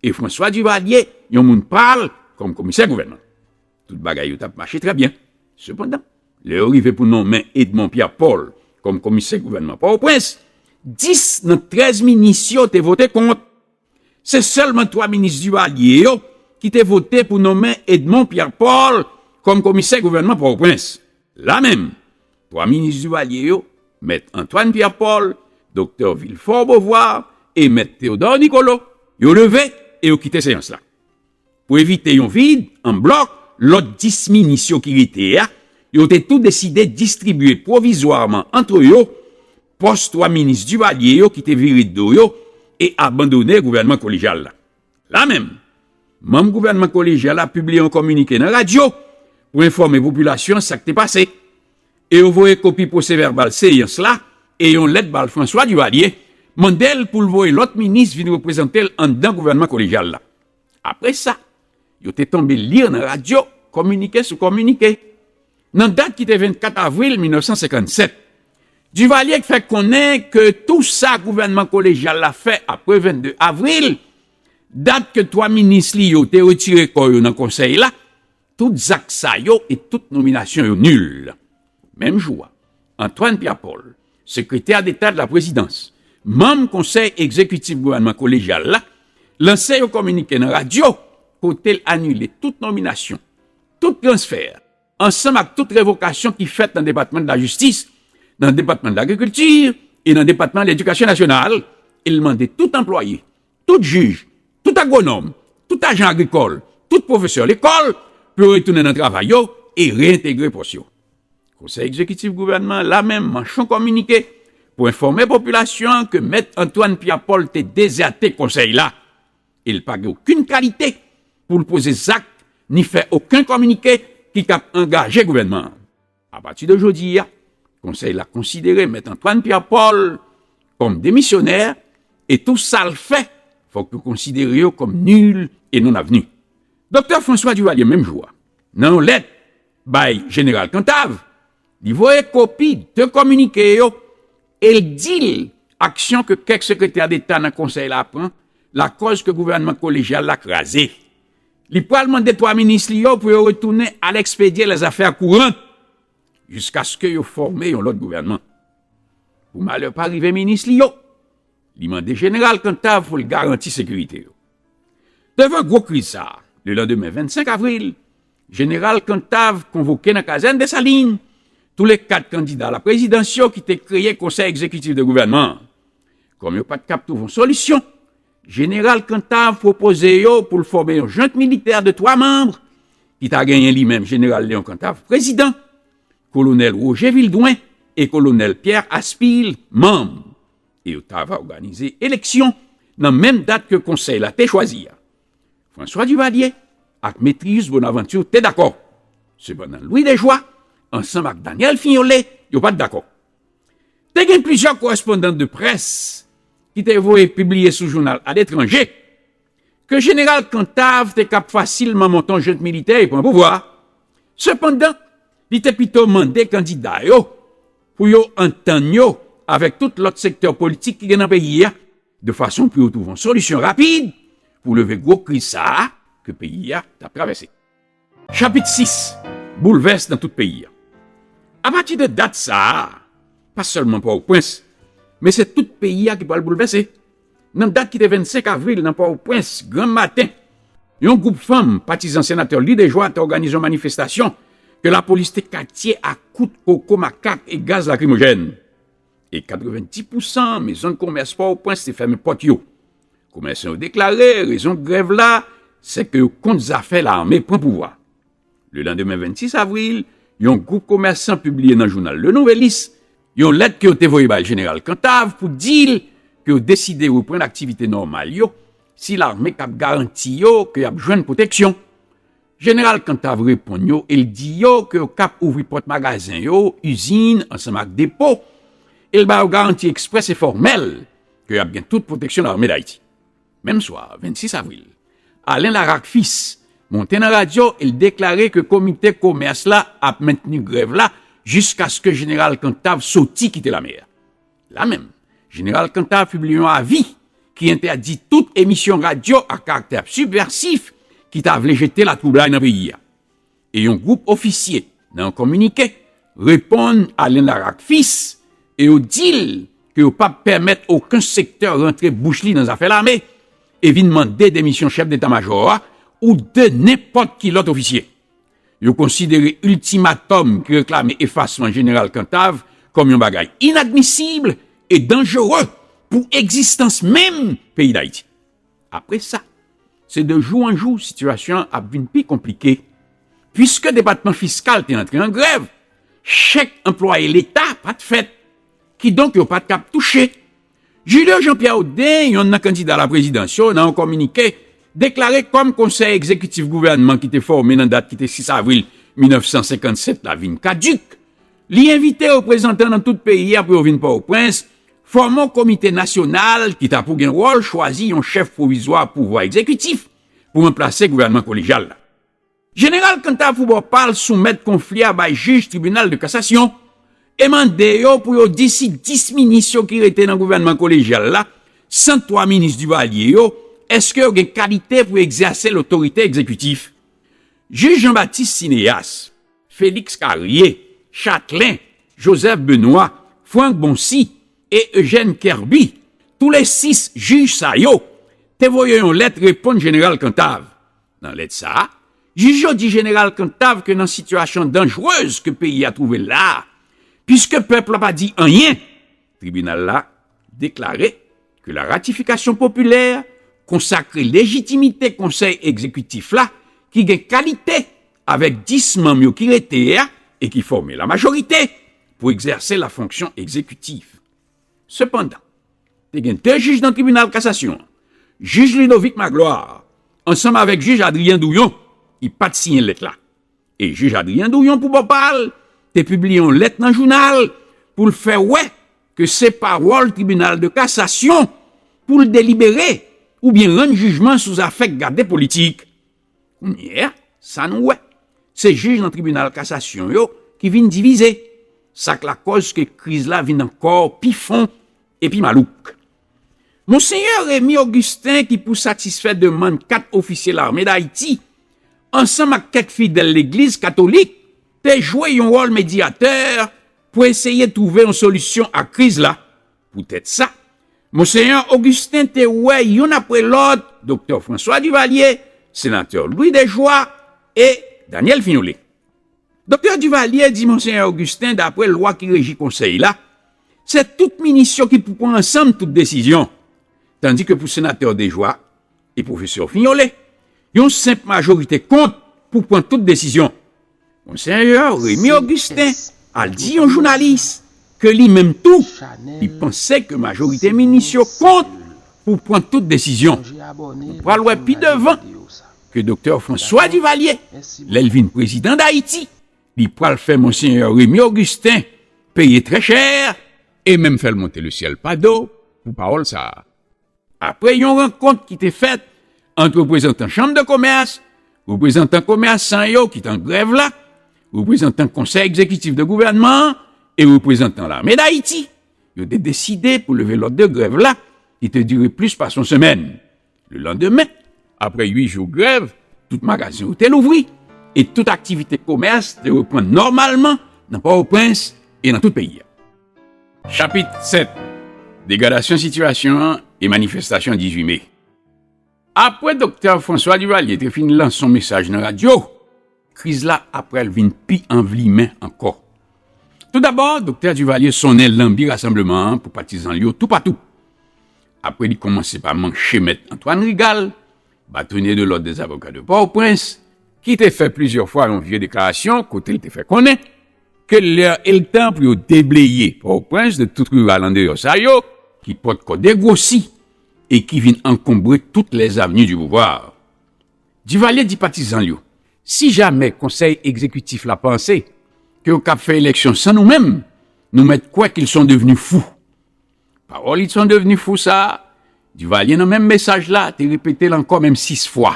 e François Duvalier, yon moun pa l, kòm komisè gouvènman. Tout bagay yo t ap mache trè byen. Sepandan, lè yo rive pou nonmen Edmond Pierre Paul kòm komisè gouvènman Pòtoprens, dis nan trèz minis yo te vote kont. Se sèlman twa minis Duvalier yo ki te vote pou nonmen Edmond Pierre Paul kòm komisè gouvènman Pòtoprens. La menm, twa minis Duvalier yo, mèt Antoine Pierre Paul, doktè Villefort Beauvoir e mèt Théodore Nicolo, yo leve e yo kite seyans la. Pou evite yon vid, an blòk, lòt dis minis yo ki rete a, yo te tou deside distribye pwovizwaman ant yo pòs twa minis Duvalier yo ki te vire do yo e abandone gouvènman kolejyal la. La menm, manm gouvènman kolejyal la pibliye yon kominike nan radyo pou enfòme popilasyon an sa k te pase. E yo voye kopi pwosevèbal seyans la e yon lèt ba l François Duvalier, mande l pou l voye lòt minis vin reprezante l anndan gouvènman kolejyal la. Apre sa, yo te tonbe li nan radyo, kominike sou kominike. Nan dat ki te vennkat avril mil nèf san senkannsèt, Duvalier fè konnen ke tou sa gouvènman kolejyal la fè apre vennde avril, dat ke twa minis li yo te retire kò yo nan konsèy la, tout zak sa yo e tout nominasyon yo nil. Menm jou a, Antoine Pierre Paul, sekretè deta de laprezidans, manm konsèy egzekitif gouvènman kolejyal la, lanse yon kominike nan radyo kote l anile tout nominasyon, tout transfè, ansanm ak tout revokasyon ki fèt nan depatman de lajistis, nan depatman de lagrikilti e nan depatman de ledikasyon nasyonal, e l mande tout anplwaye, tout jij, tout agwonòm, tout ajan agrikòl, tout pwofesè lekòl pou yo retounen nan travay yo e reyentegre pòs yo. Konsèy egzekitif gouvènman an la menm manch yon kominike pou enfòme popilasyon an ke mèt Antoine Pierre Paul te dezète konsèy la e l pa gen okenn kalite pou l poze zak ni fè okenn kominike ki kab angaje gouvènman an. Apati de jodi a, konsèy la konsidere mèt Antoine Pierre Paul kòm demisyonè e tou sa l fè, fòk yo konsidere yo kòm nil e non avni. Doktè François Duvalier menm jou a, nan yon lèt bay jeneral Cantave, li voye kopi de kominike yo e l di l aksyon ke kèk sekretè deta nan konsèy la pran lakòz ke gouvènman kolejyal la kraze. Li pral mande twa minis li yo pou yo retounen al ekspedye lèzafè kouran jiskaske yo fòme yon lòt gouvènman. Pou malè pa rive minis li yo, li mande jeneral Cantave pou l garanti sekirite yo. Devan gwo kriz sa a, lelandemen vennsenk avril, jeneral Cantave konvoke nan kazèn Desalin tou le kat kandida laprezidans yo ki te kreye konsèy egzekitif de gouvènman an. Kòm yo pa t kab twouve yon solisyon, Jeneral Cantave pwopoze yo pou l fòme yon jant militè de twa manm, ki ta genyen li menm Jeneral Léon Cantave, prezidan, Kolonèl Roger Vildoin e Kolonèl Pierre Aspil, manm. E yo ta va òganize eleksyon nan menm dat ke konsèy la te chwazi a. François Duvalier ak Métrius Bonaventure te dakò. Sepandan, Louis Desjoies, ansanm ak Daniel Fignolet, yo pa t dakò. Te gen plizyè korèspondan de près ki te voye pibliye sou jounal aletranje ke Jeneral Cantave te kab fasilman monte yon jant militè e pran pouvwa a. Sepandan, li te pito mande kandida yo pou yo antann yo avèk tout lòt sektè politik ki gen nan peyi a, de fason pou yo twouve yon solisyon rapid pou leve gwo kriz sa a ke peyi a t ap travèse. Chapit sis. Boulvès nan tout peyi a. Apati de dat sa a, pa sèlman Pòtoprens, men se tout peyi a ki pral boulvèse. Nan dat ki te vennsenk avril nan Pòtoprens, granmaten, yon gwoup fanm patizan senatè Louis Desjoies te òganize yon manifestasyon ke lapolis te katye ak kout koko makak e gaz lakrimojèn. E katrevenndis pousan mezon de komès Pòtoprens te fèmen pòt yo. Komèsan yo deklare rezon grèv la se ke yo kont zafè lame pran pouvwa. Lelandemen vennsis avril, yon gwoup komèsan pibliye nan jounal Le Nouvelliste yon lèt ke yo te voye bay Jeneral Cantave pou di l ke yo deside reprann aktivite nòmal yo si lame kab garanti yo ke y ap jwenn pwoteksyon. Jeneral Cantave reponn yo e l di yo ke yo kab ouvri pòt magazen yo, izin ansanm ak depo, e l ba yo garanti eksprès e fòmèl ke y ap gen tout pwoteksyon Lame Dayiti. Menm swa, vennsis avril, Alain Laraque Fils monte nan radyo e l deklare ke komite komès la ap mentni grèv la jiskaske Jeneral Cantave soti kite lame a. La menm, Jeneral Cantave pibliye yon avi ki entèdi tout emisyon radyo a karaktè sibvèsif ki ta vle jete latwoublay nan peyi a. E yon gwoup ofisye, nan yon kominike, reponn Alain Laraque Fils e yo di l ke yo p ap pèmèt okenn sektè rantre bouch li nan zafè lame e vin mande demisyon chèf deta majò a ou de nenpòt ki lòt ofisye. Yo konsidere iltimatòm ki reklame efasman Jeneral Cantave kòm yon bagay inadmisib e danjere pou egzistans menm peyi Dayiti. Apre sa, se de jou an jou sitiyasyon an ap vin pi konplike, piske Depatman Fiskal te antre an grèv, chèk anplwaye Leta pa t fèt, kidonk yo pa t kab touche. Julio Jean-Pierre Odin, yonn nan kandida laprezidans yo, nan yon kominike, deklare kòm konsèy egzekitif gouvènman ki te fòme nan dat ki te sis avril mil nèf san senkannsèt la vin kadik, li envite reprezantan nan tout peyi a pou yo vin Pòtoprens, fòme yon komite nasyonal ki ta pou gen wòl chwazi yon chèf pwovizwa pouvwa egzekitif pou ranplase gouvènman kolejyal la. Jeneral Cantave pou bò pa l soumèt konfli a bay jij tribinal de kasasyon e mande yo pou yo di si dis minis yo ki rete nan gouvènman kolejyal la, san twa minis Duvalier yo, èske yo gen kalite pou egzèse lotorite egzekitif. Jij Jean-Baptiste Cinéas, Félix Carrié, Chatelain, Joseph Benoît, Franck Boncy e Eugène Kerby, toule sis jij sa yo, te voye yon lèt reponn Jeneral Cantave. Nan lèt sa a, jij yo di Jeneral Cantave ke nan sitiyasyon danjrez ke peyi a twouve l la a, piske pèp la pa di anyen, tribinal la deklare ke la ratifikasyon popilè konsakre lejitimite konsèy egzekitif la ki gen kalite avèk dis manm yo ki rete a e ki fòme lamajorite pou egzèse lafonksyon egzekitif. Sepandan, te gen de jij nan tribinal kasasyon an, jij Ludovic Magloire ansanm avèk jij Adrien Douyon, ki pa t siyen lèt la. E jij Adrien Douyon, pou bò pa l, te pibliye yon lèt nan jounal pou l fè wè ke se pa wòl tribinal de kasasyon pou l delibere oubyen rann jijman sou zafè k gade politik. Kounye a, sa nou wè, se jij nan tribinal kasasyon yo ki vin divize. Sa k lakòz ke kriz la vin ankò pi fon e pi malouk. Monsenyè Rémy Augustin, ki pou satisfè demann kat ofisye Lame Dayiti, ansanm ak kèk fidèl legliz katolik, te jwe yon wòl medyatè pou eseye twouve yon solisyon a kriz la. Poutèt sa, Monsenyè Augustin te wè youn apre lòt Doktè François Duvalier, Senatè Louis Desjoies e Daniel Fignolet. Doktè Duvalier di Monsenyè Augustin, dapre lwa ki reji konsèy la, se tout minis yo ki pou pran ansanm tout desizyon. Tandike pou senatè Dejoie e pwofesè Fignolé, yon senp majorite kont pou pran tout desizyon. Monseyè Remy Augustin al di yon jounalis ke li menm tou, li panse ke majorite minis yo kont pou pran tout desizyon. Nou pral wè pi devan ke Doktè François Duvalier, lè l vin prezidan Dayiti, li pral fè Monseyè Remy Augustin peye trè chè e menm fè l monte lesyèl pa do pou pawòl sa a. Apre yon rankont ki te fèt ant reprezantan chanm de komès, reprezantan komèsan yo ki t an grèv la, reprezantan konsèy egzekitif de gouvènman an e reprezantan Lame Dayiti, yo te deside pou leve lòd de grèv la ki te dire plis pase yon semèn. Lelandemen, apre uit jou grèv, tout magazen yo te louvri e tout aktivite komès te reprann nòmalman nan Pòtoprens e nan tout peyi a. Chapit sèt. Degradasyon sitiyasyon an e manifestasyon dizuit me. Apre Doktè François Duvalier te fin lanse yon mesaj nan radyo, kriz la apral vin pi anvlimen ankò. Toudabò, Doktè Duvalier sonnen lanbi rasanbleman an pou patizan l yo toupatou. Apre li kòmanse pa manchemèt Antoine Rigal, bâtonnier de l'Ordre des Avocats de Port-au-Prince, ki te fè plizyè fwa yon vye deklarasyon kote l te fè konnen ke lè e l tan pou yo debleye Pòtoprens de tout riral andeyò sa yo ki pòtkò degwosi e ki vin ankonbre tout les avenues du pouvoir. Duvalier di patizan l yo, si jamè konsèy egzekitif la panse ke yo kab fè eleksyon san nou menm, nou mèt kwè ke ils sont devenus fous. Pawòl ils sont devenus fous sa a, Duvalier nan menm mesaj la te repete l ankò menm sis fwa.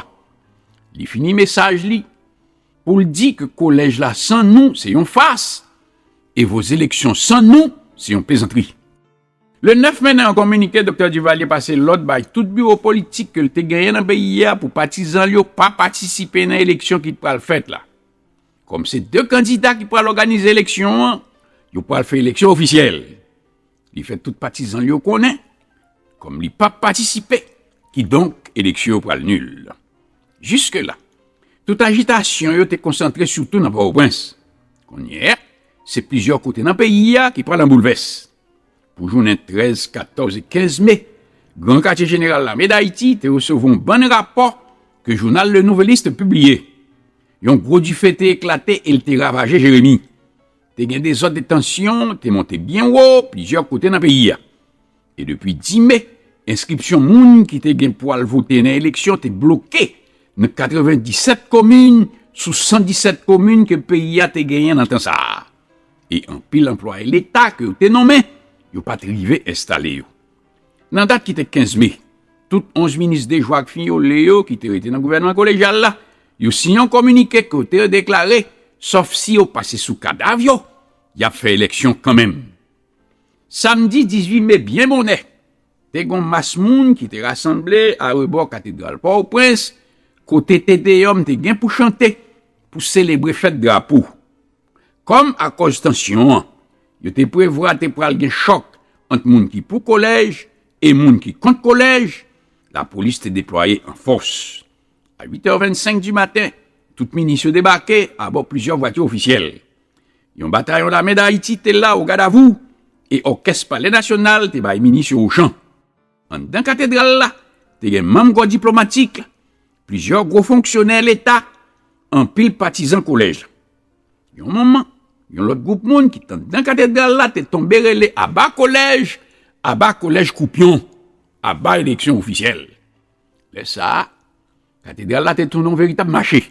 Li fini mesaj li pou l di ke kolèj la san nou se yon fas e vos élections sans nous se yon plezantri. Le nèf me, nan yon kominike, Doktè Duvalier pase lòd bay tout biwo politik ke l te genyen nan peyi a pou patizan l yo pa patisipe nan eleksyon ki pral fèt la. Kòm se de kandida ki pral òganize eleksyon an, yo pral fè eleksyon ofisyèl. Li fè tout patizan l yo konnen, kòm li p ap patisipe, kidonk eleksyon yo pral nil. Jiske la, tout ajitasyon yo te konsantre sitou nan Pòtoprens. Kounye a, se plizyè kote nan peyi a ki pral an boulvès. Pou jounen trèz, katòz e kenz me, Gran Katye Jeneral Lame Dayiti te resevwa yon bann rapò ke jounal Le Nouvelliste pibliye. Yon gwo dife te eklate e l te ravaje Jeremi. Te gen dezòd e tansyon te monte byen wo plizyè kote nan peyi a. E depi dis me, enskripsyon moun ki te gen pou al vote nan eleksyon te bloke nan katrevenndisèt komin sou san disèt komin ke peyi a te genyen nan tan sa a. E anpil anplwaye Leta ke yo te nonmen, yo pa t rive enstale yo. Nan dat ki te kenz me, tout onz minis Dejoie ak Fignolé yo ki te rete nan gouvènman kolejyal la, yo siyen yon kominike kote yo deklare, sòf si yo pase sou kadav yo, y ap fè eleksyon kanmenm. Samdi dizuit me byen bonè, te gen yon mas moun ki te rasanble arebò Katedral Pòtoprens, kote Te Deyòm te gen pou chante pou selebre fèt drapo. Kòm akòz tansyon an, yo te prevwa te pral gen chòk ant moun ki pou kolèj e moun ki kont kolèj, lapolis te deplwaye an fòs. A uit è vennsenk di maten, tout minis yo debake abò plizyè vwati ofisyèl. Yon batayon lame Dayiti te la o gadavou e òkès Palè Nasyonal te bay minis yo ochan. Anndan katedral la, te gen manm kò diplomatik, plizyè gwo fonksyonè Leta, anpil patizan kolèj la. Yon moman, yon lòt gwoup moun ki t anndan katedral la te tonbe rele aba kolèj, aba kolèj koupyon, aba eleksyon ofisyèl. Lè sa a, katedral la te tounen yon veritab mache.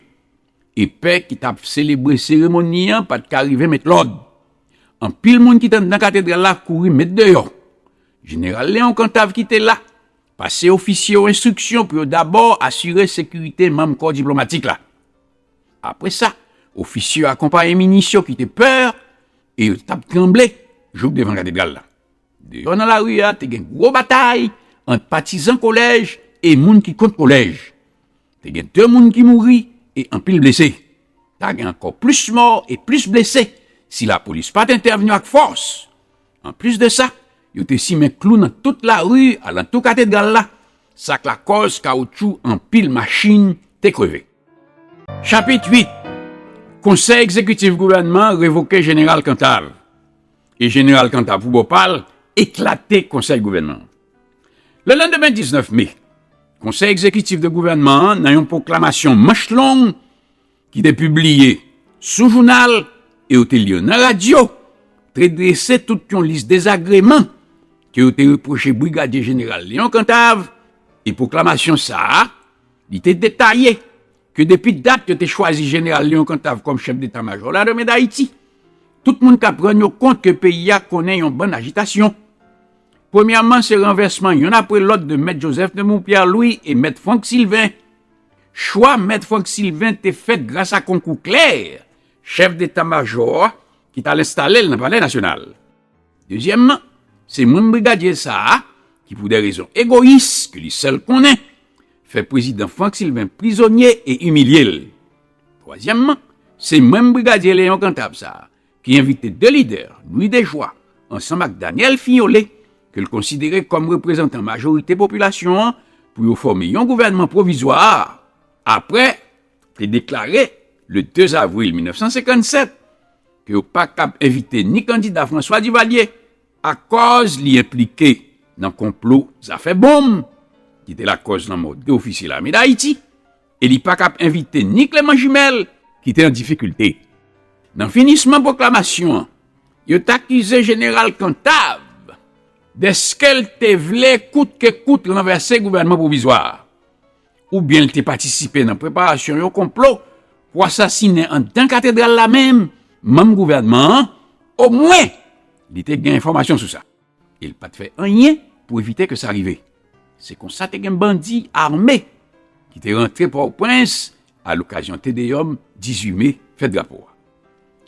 E pè ki t ap selebre seremoni an pa t ka rive met lòd. Anpil moun ki t anndan katedral la kouri met deyò. Jeneral Léon Cantave ki te la, pase ofisye yo enstriksyon pou yo dabò asire sekirite manm kò diplomatik la. Apre sa, ofisye yo akonpaye minis yo ki te pè e yo t ap tranble jouk devan katedral la. Deyò nan lari a, te gen gwo batay ant patizan kolèj e moun ki kont kolèj. Te gen de moun ki mouri e anpil blese. Ta gen ankò plis mò e plis blese si lapolis pa t entèvni ak fòs. Anplis de sa, yo te simen klou nan tout lari alantou katedral la, sa k lakòz kawotchou anpil machin te kreve. Chapit uit. Konsèy egzekitif gouvènman an revoke Jeneral Cantave. E Jeneral Cantave, pou bò pa l, eklate konsèy gouvènman an. Lelandemen diznèf me, Konsèy Egzekitif de Gouvènman an, nan yon pwoklamasyon manch long ki te pibliye sou jounal e yo te li nan radyo, te drese tout yon lis dezagreman ke yo te repwoche Brigadye Jeneral Léon Cantave, e pwoklamasyon sa a, li te detaye ke depi dat yo te chwazi Jeneral Léon Cantave kòm chèf deta majò Lame Dayiti, tout moun k ap rann yo kont ke peyi a konnen yon bann ajitasyon. Premyèman, se ranvèsman yonn apre lòt de Mèt Joseph Nemours Pierre Louis e Mèt Franck Sylvain. Chwa Mèt Franck Sylvain te fèt gras a konkou klè chèf deta majò a ki t al enstale l nan Palè Nasyonal. Dezyèmman, se manm brigadye sa a ki, pou de rezon egoyis ke li sèl konnen, fè prezidan Franck Sylvain prizonye e imilye l. Twazyèmman, se manm brigadye Léon Cantave sa a ki envite de lidè, Louis Dejoie ansanm ak Daniel Fillolé, ke l konsidere kòm reprezantan majorite popilasyon an, pou yo fòme yon gouvènman pwovizwa, apre te deklare, le de avril mil nèf san senkann sèt, ke yo pa kab envite ni kandida François Duvalier, akòz li enplike nan konplo zafè bonm, ki te lakòz lanmò de ofisye Lame Dayiti, e li pa kab envite ni Clément Jumelle, ki te an difikilte. Nan finisman pwoklamasyon an, yo t akize Jeneral Cantave dèske l te vle kout ke kout ranvèse gouvènman pwovizwa a, oubyen l te patisipe nan preparasyon yon konplo pou asasinen anndan katedral la menm manm gouvènman an, omwen li te gen enfòmasyon sou sa. E l pa t fè anyen pou evite ke sa rive. Se konsa te gen bandi ame ki te rantre Pòtoprens a lokazyon Te Deyòm dizuit me, fèt drapo a.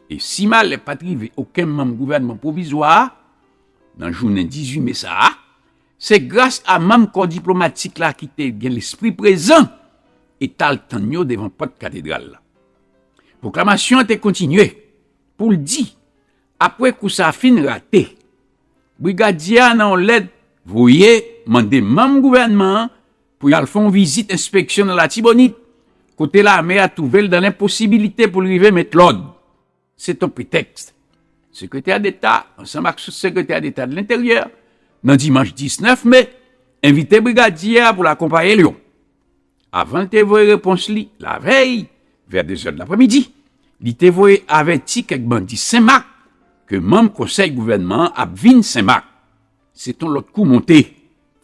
E si malè pa t rive okenn manm gouvènman pwovizwa a, nan jounen dizuit me sa a, se gras a manm kò diplomatik la ki te gen lespri prezan e t al tann yo devan pòt katedral la. Pwoklamasyon an te kontinye pou l di, apre kou sa a fin rate, brigadye a nan yon lèt voye mande manm gouvènman an pou y al fè yon vizit enspeksyon nan Latibonit, kote lame a twouve l dan lenposibilite pou l rive met lòd. Se t on pretèks. Sekretè Deta, ansanm ak Sou-Sekretè Deta de Lenteryè, nan dimanch diznèf me, envite brigadye a pou l akonpaye l yo. Avan l te voye repons li lavèy, vè de zè lapremidi, li te voye avèti kèk bandi Senmak ke manm konsèy gouvènman an ap vin Senmak. Se t on lòt kou monte.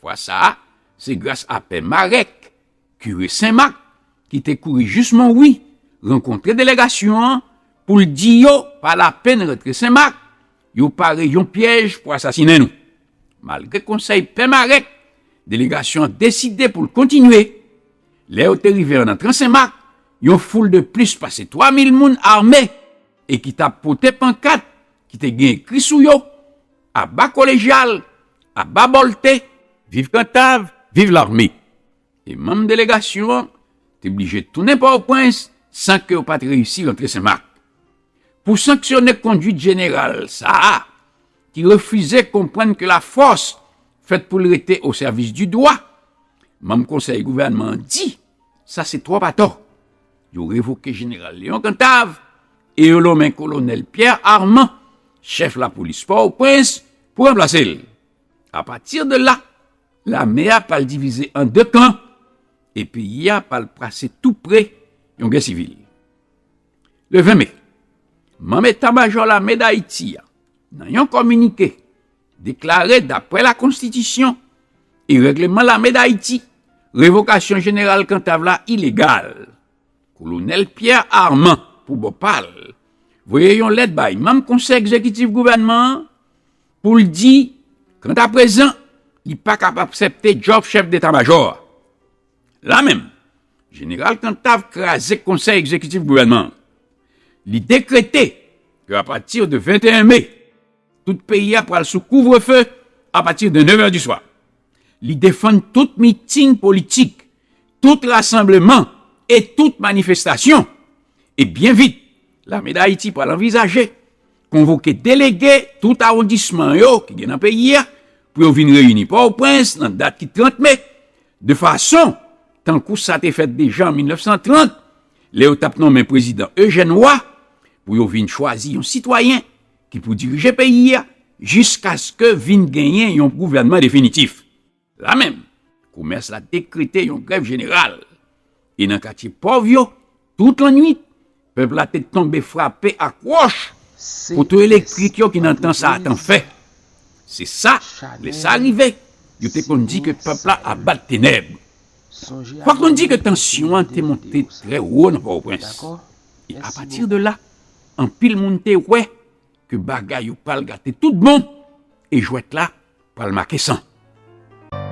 Fwa sa a, se gras a Pè Marèk, kire Senmak, ki te kouri jis Monwi rankontre delegasyon an pou l di yo pa lapenn rantre Senmak, yo pare yon pyèj pou asasinen nou. Malgre konsèy Pè Marèk, delegasyon an deside pou l kontinye. Lè yo te rive an antran Senmak, yon foul de plis pase twa mil moun ame e ki t ap pote pankat ki te gen ekri sou yo, Aba Kolejyal, Aba Bòlte, Viv Kantav, Viv Lame. E manm delegasyon an te blije tounen Pòtoprens san ke yo pa t reyisi rantre Senmak. Pou sanksyone kondwit jeneral sa a, ki refize konprann ke lafòs fèt pou l rete o sèvis di dwa, manm konsèy gouvènman an di, sa se twòp atò. Yo revoke Jeneral Léon Cantave e yo nonmen Kolonèl Pierre Armand, chèf lapolis Pòtoprens, pou ranplase l. Apati de la, lame a pral divize an de kan e peyi a pral pase tou pre yon gè sivil. Le ven me, manm Eta Majò Lame Dayiti a, nan yon kominike, deklare, dapre lakonstitisyon e règleman Lame Dayiti, revokasyon Jeneral Cantave la ilegal. Kolonèl Pierre Armand, pou bò pa l, voye yon lèt bay manm Konsèy Egzekitif gouvènman an pou l di, kantaprezan, li pa kab aksepte djòb chèf deta majò a. La menm, Jeneral Cantave kraze Konsèy Egzekitif gouvènman an. Li dekrete ke apati de venteyen me, tout peyi a pral sou kouvrefe apati de nevè di swa. Li defann tout miting politik, tout rasanbleman e tout manifestasyon. E byen vit, Lame Dayiti pral anvizaje konvoke delege tout awondisman yo ki gen nan peyi a pou yo vin reyini Pòtoprens nan dat ki trant me, de fason, tankou sa te fèt deja an mil nèf san trant, lè yo t ap nonmen prezidan Ejèn Wa, pou yo vin chwazi yon sitwayen ki pou dirije peyi a jiskaske vin genyen yon gouvènman definitif. La menm, Komès la dekrete yon grèv jeneral. E nan katye pòv yo, tout lannwit, pèp la te tonbe frape ak wòch poto elektrik yo ki nan tan sa a t an fè. Se sa, lè sa rive, yo te konn di ke pèp la ap bat tenèb. Fòk nou di ke tansyon an te monte trè wo nan Pòtoprens. E apati de la, anpil moun te wè ke bagay yo pral gate tout bon e jwèt la pral make san.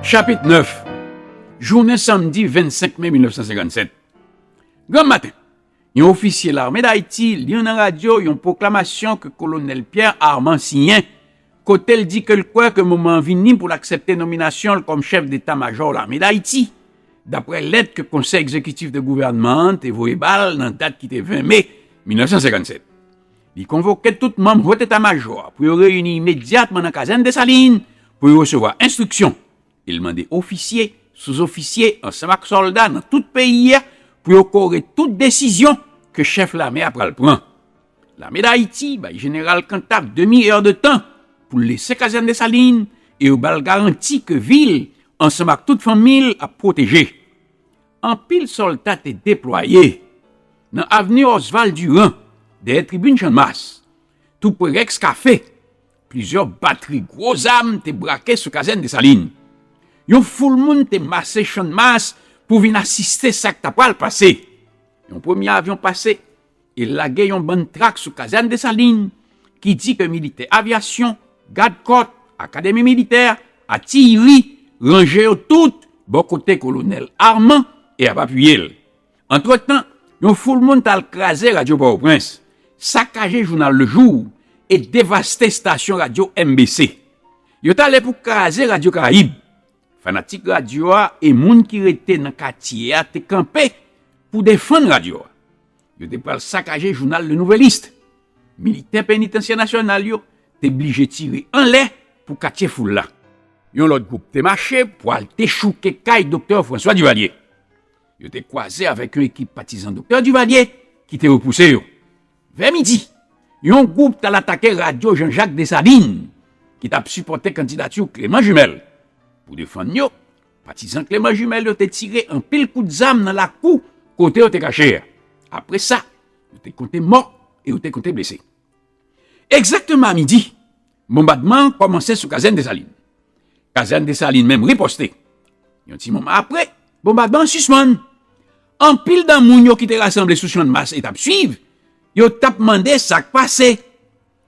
Chapit nèf. Jounen sanmdi vennsenk me mil nèf san senkannsèt. Granm maten, yon ofisye Lame Dayiti li nan radyo yon pwoklamasyon ke kolonèl Pierre Armand siyen, kote l di ke l kwè ke moman an vini pou l aksepte nominasyon l kòm chèf deta majò Lame Dayiti, dapre lèt ke Konsèy Egzekitif de Gouvènman an te voye ba l nan dat ki te ven me mil nèf san senkannsèt. Li konvoke tout manm Haut État-Major pou yo reyini imedyatman nan kazèn Desalin pou yo resevwa enstriksyon. E l mande ofisye, souzofisye ansanm ak sòlda nan tout peyi a pou yo kore tout desizyon ke chèf lame a pral pran. Lame Dayiti bay jeneral Cantave demi è de tan pou l lese kazèn Desalin e yo ba l garanti ke vi l ansanm ak tout fanmi l ap pwoteje. Anpil sòlda te deplwaye nan avni Oswald Durand, dèyè tribin Channmas, tou pre Rex Café. Plizyè batri gwo zam te brake sou kazèn Desalin. Yon foul moun te mase Channmas pou vin asiste sa k ta pral pase. Yon premye avyon pase e lage yon bann trak sou kazèn Desalin ki di ke militè avyasyon, gadkòt, akademi militè, atiyri, ranje yo tout bò kote kolonèl Armand e ap apiye l. Antretan, yon foul moun t al kraze radyo Pòtoprens, sakaje jounal Le Jour e devaste estasyon radyo M B C. Yo t ale pou kraze radyo Karayib. Fanatik radyo a e moun ki rete nan katye a te kanpe pou defann radyo a. Yo te pral sakaje jounal Le Nouvelliste. Militè Penitansye Nasyonal yo te blije tire anlè pou katye foul la. Yon lòt gwoup te mache pou al dechouke kay Doktè François Duvalier. Yo te kwaze avèk yon ekip patizan Doktè Duvalier ki te repouse yo. Vè midi, yon gwoup t al atake radyo Jean-Jacques Dessalines, ki t ap sipòte kandidati Clément Jumelle. Pou defann yo, patizan Clément Jumelle yo te tire anpil kout zam nan lakou kote yo te kache a. Apre sa, yo te konte mò e yo te konte blese. Egzakteman a midi, bonbadman an kòmanse sou kazèn Desalin. Kazèn Desalin menm ripòste. Yon ti moman apre, bonbadman an sispann. Anpil nan moun yo ki te rasanble sou Channmas e t ap swiv, yo t ap mande sa k pase.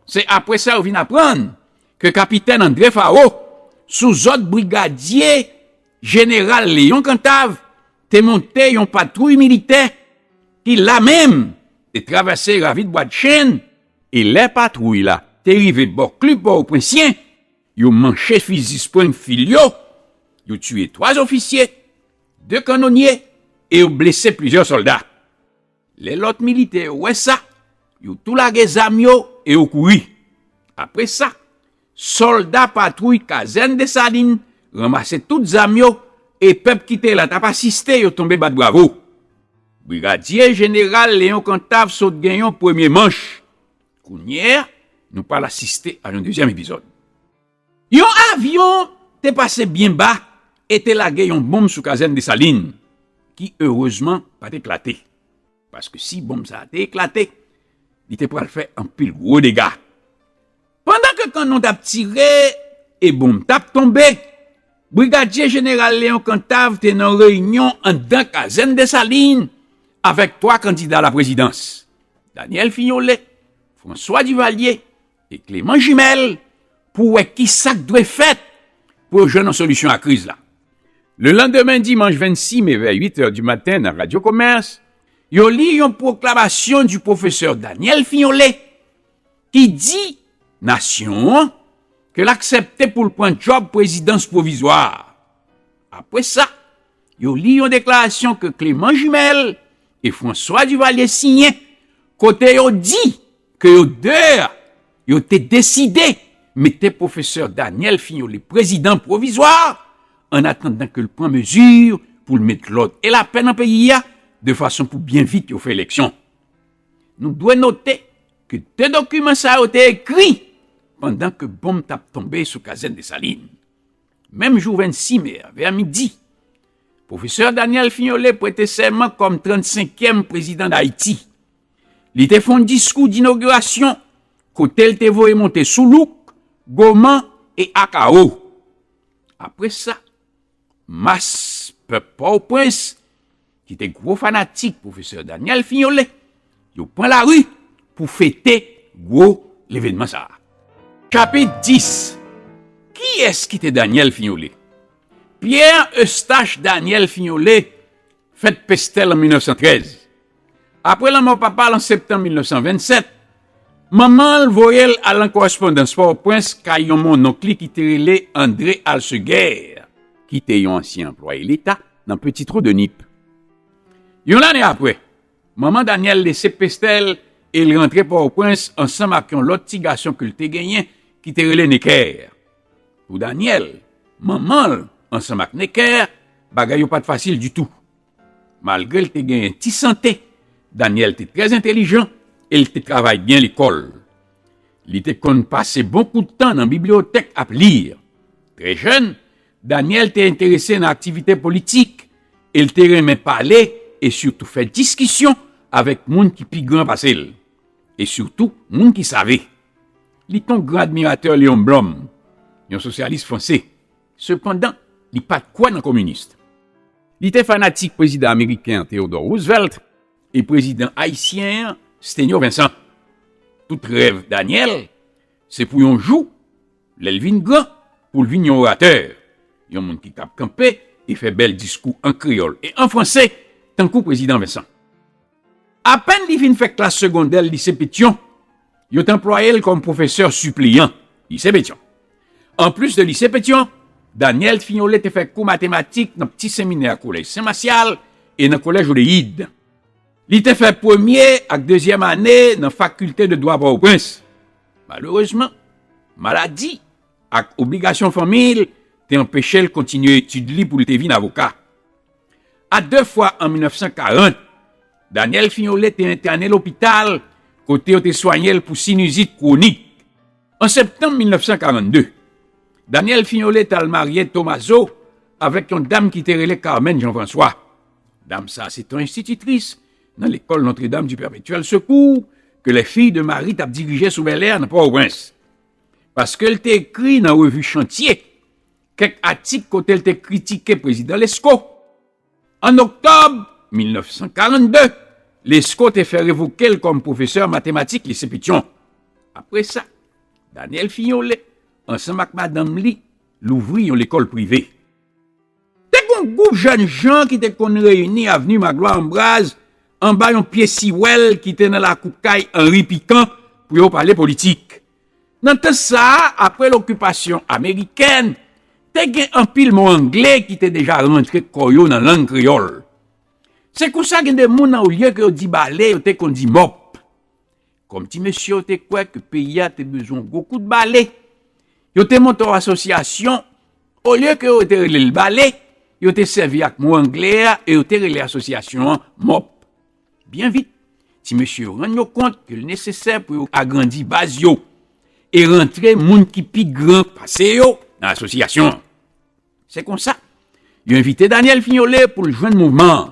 Se apre sa yo vin aprann ke kapitèn André Faro, sou zòd brigadye jeneral Léon Cantave, te monte yon patwouy militè ki la menm te travèse ravin Bwadchenn, e lè patwouy la te rive bò klib Pòtoprensyen, yo manche fizi Springfield yo, yo tiye twa zofisye, de kanonye e yo blese plizyè sòlda. Lè lòt militè yo wè sa, yo tou lage zam yo e yo kouri. Apre sa, sòlda patwouy kazèn Desalin ranmase tout zam yo e pèp ki te la t ap asiste yo tonbe bat bravo. Brigadye jeneral Léon Cantave sot gen yon premye manch. Kounye a, nou pral asiste a yon dezyèm epizòd. Yon avyon te pase byen ba e te lage yon bonm sou kazèn Desalin, ki erezman pa t eklate. Paske si bonm sa a te eklate, li te pral fè anpil gwo dega. Pandan ke kannon t ap tire e bonm t ap tonbe, Brigadye Jeneral Léon Cantave te nan reyinyon anndan kazèn Desalin avèk twa kandida laprezidans, Daniel Fignolé, François Duvalier e Clément Jumelle, pou wè ki sa k dwe fèt pou yo jwenn yon solisyon a kriz la. Lelandemen, dimanch vennsis me, vè uit è di maten, nan Radyo Komès, yo li yon pwoklamasyon di pwofesè Daniel Fignolé ki di nasyon an ke l aksepte pou l pran djòb prezidans pwovizwa a. Apre sa, yo li yon deklarasyon ke Clément Jumelle e François Duvalier siyen, kote yo di ke yo de a, yo te deside mete pwofesè Daniel Fignolé prezidan pwovizwa, an atandan ke l pran mezi pou l met lòd e lapè nan peyi a, de fason pou byen vit yo fè eleksyon. Nou dwe note ke de dokiman sa yo te ekri pandan ke bonm t ap tonbe sou kazèn Desalin. Menm jou vennsis me a, vè midi, Pwofesè Daniel Fignolé prete sèman kòm trannsenkyèm prezidan Dayiti. Li te fè yon diskou dinogirasyon kote l te voye monte Soulouk, Goman e Akawo. Apre sa, mas pèp Pòtoprens, ki te gwo fanatik pwofesè Daniel Fignolé, yo pran lari pou fete gwo levenman sa a. Chapit dis. Kiyès ki te Daniel Fignolé? Pierre Eustache Daniel Fignolé fèt Pestèl an mil nèf san trèz. Apre lanmò papa l an septanm mil nèf san vennsèt, manman l voye l al nan korespondans Pòtoprens kay yon monnonk li ki te rele André Alseguer, ki te yon ansyen anplwaye Leta nan Petit Trou de Nip. Yon lane apre, manman Daniel lese Pestèl e l rantre Pòtoprens ansanm ak yon lòt ti gason ke l te genyen ki te rele Necker. Pou Daniel, manman l ansanm ak Necker, bagay yo pa t fasil ditou. Malgre l te genyen ti sante, Daniel te trè entelijan e l te travay byen lekòl. Li te konn pase bon kout tan nan bibliyotèk ap li. Trè jèn, Daniel te enterese nan aktivite politik e l te renmen pale e sitou fè diskisyon avèk moun ki pi gran pase l, e sitou moun ki save. Li te yon gran admiratè Léon Blum, yon sosyalis franse. Sepandan, li pa t kwè nan kominis. Li te fanatik prezidan ameriken an Theodore Roosevelt e prezidan ayisyen an Sténio Vincent. Tout rèv Daniel, se pou yon jou, lè l vin gran, pou l vin yon oratè, yon moun ki kab kanpe e fè bèl diskou an kreyòl e an franse, tankou prezidan Vincent. Apèn li fin fè klas segondè lise Petyon, yo te anplwaye l kòm pwofesè sipleyan lise Petyon. Anplis de lise Petyon, Daniel Fignolé te fè kou matematik nan ti seminè Kolèj Sen Masyal e nan Kolèj Odeyid. Li te fè premye ak dezyèm ane nan Fakilte de Dwa Pòtoprens. Malerezman, maladi ak obligasyon fanmi l te anpeche l kontinye etid li pou l te vin avoka. A de fwa an mil nèf san karant, Daniel Fignolé te entène lopital kote yo te swanye l pou sinizit kwonik. An septanm mil nèf san karannde, Daniel Fignolé t al marye Tomazo avèk yon dam ki te rele Carmen Jean-François. Dam sa a se te yon enstititris nan lekòl Notre-Dame du Perpétuel Secours que les Filles de Marie t ap dirije sou Bèlè nan Pòtoprens. Paske l te ekri nan revi Chantye kèk atik kote l te kritike prezidan Lesko. An oktòb mil nèf san karannde, Lesko te fè revoke l kòm pwofesè matematik lise Petyon. Apre sa, Daniel Fignolé, ansanm ak madanm li, louvri yon lekòl prive. Te gen yon gwoup jèn jan ki te konn reyini avni Magloire Ambroise anba yon pye siwèl ki te nan lakou kay Henri Pican pou yo pale politik. Nan tan sa a, apre lokipasyon amerikèn, te gen anpil mo angle ki te deja rantre kò yo nan lang kreyòl. Se konsa gen de moun, olye ke yo di bale, yo te konn di mòp. Kòm ti mesye yo te kwè ke peyi a te bezwen yon gwo kout bale, yo te monte yon asosyasyon, olye ke yo te rele l bale, yo te sèvi ak mo angle a e yo te rele asosyasyon an mòp. Byen vit, ti mesye yo rann yo kont ke l nesesè pou yo agrandi baz yo e rantre moun ki pi gran pase yo nan asosyasyon an. Se konsa, yo envite Daniel Fignolé pou l jwenn mouvman an.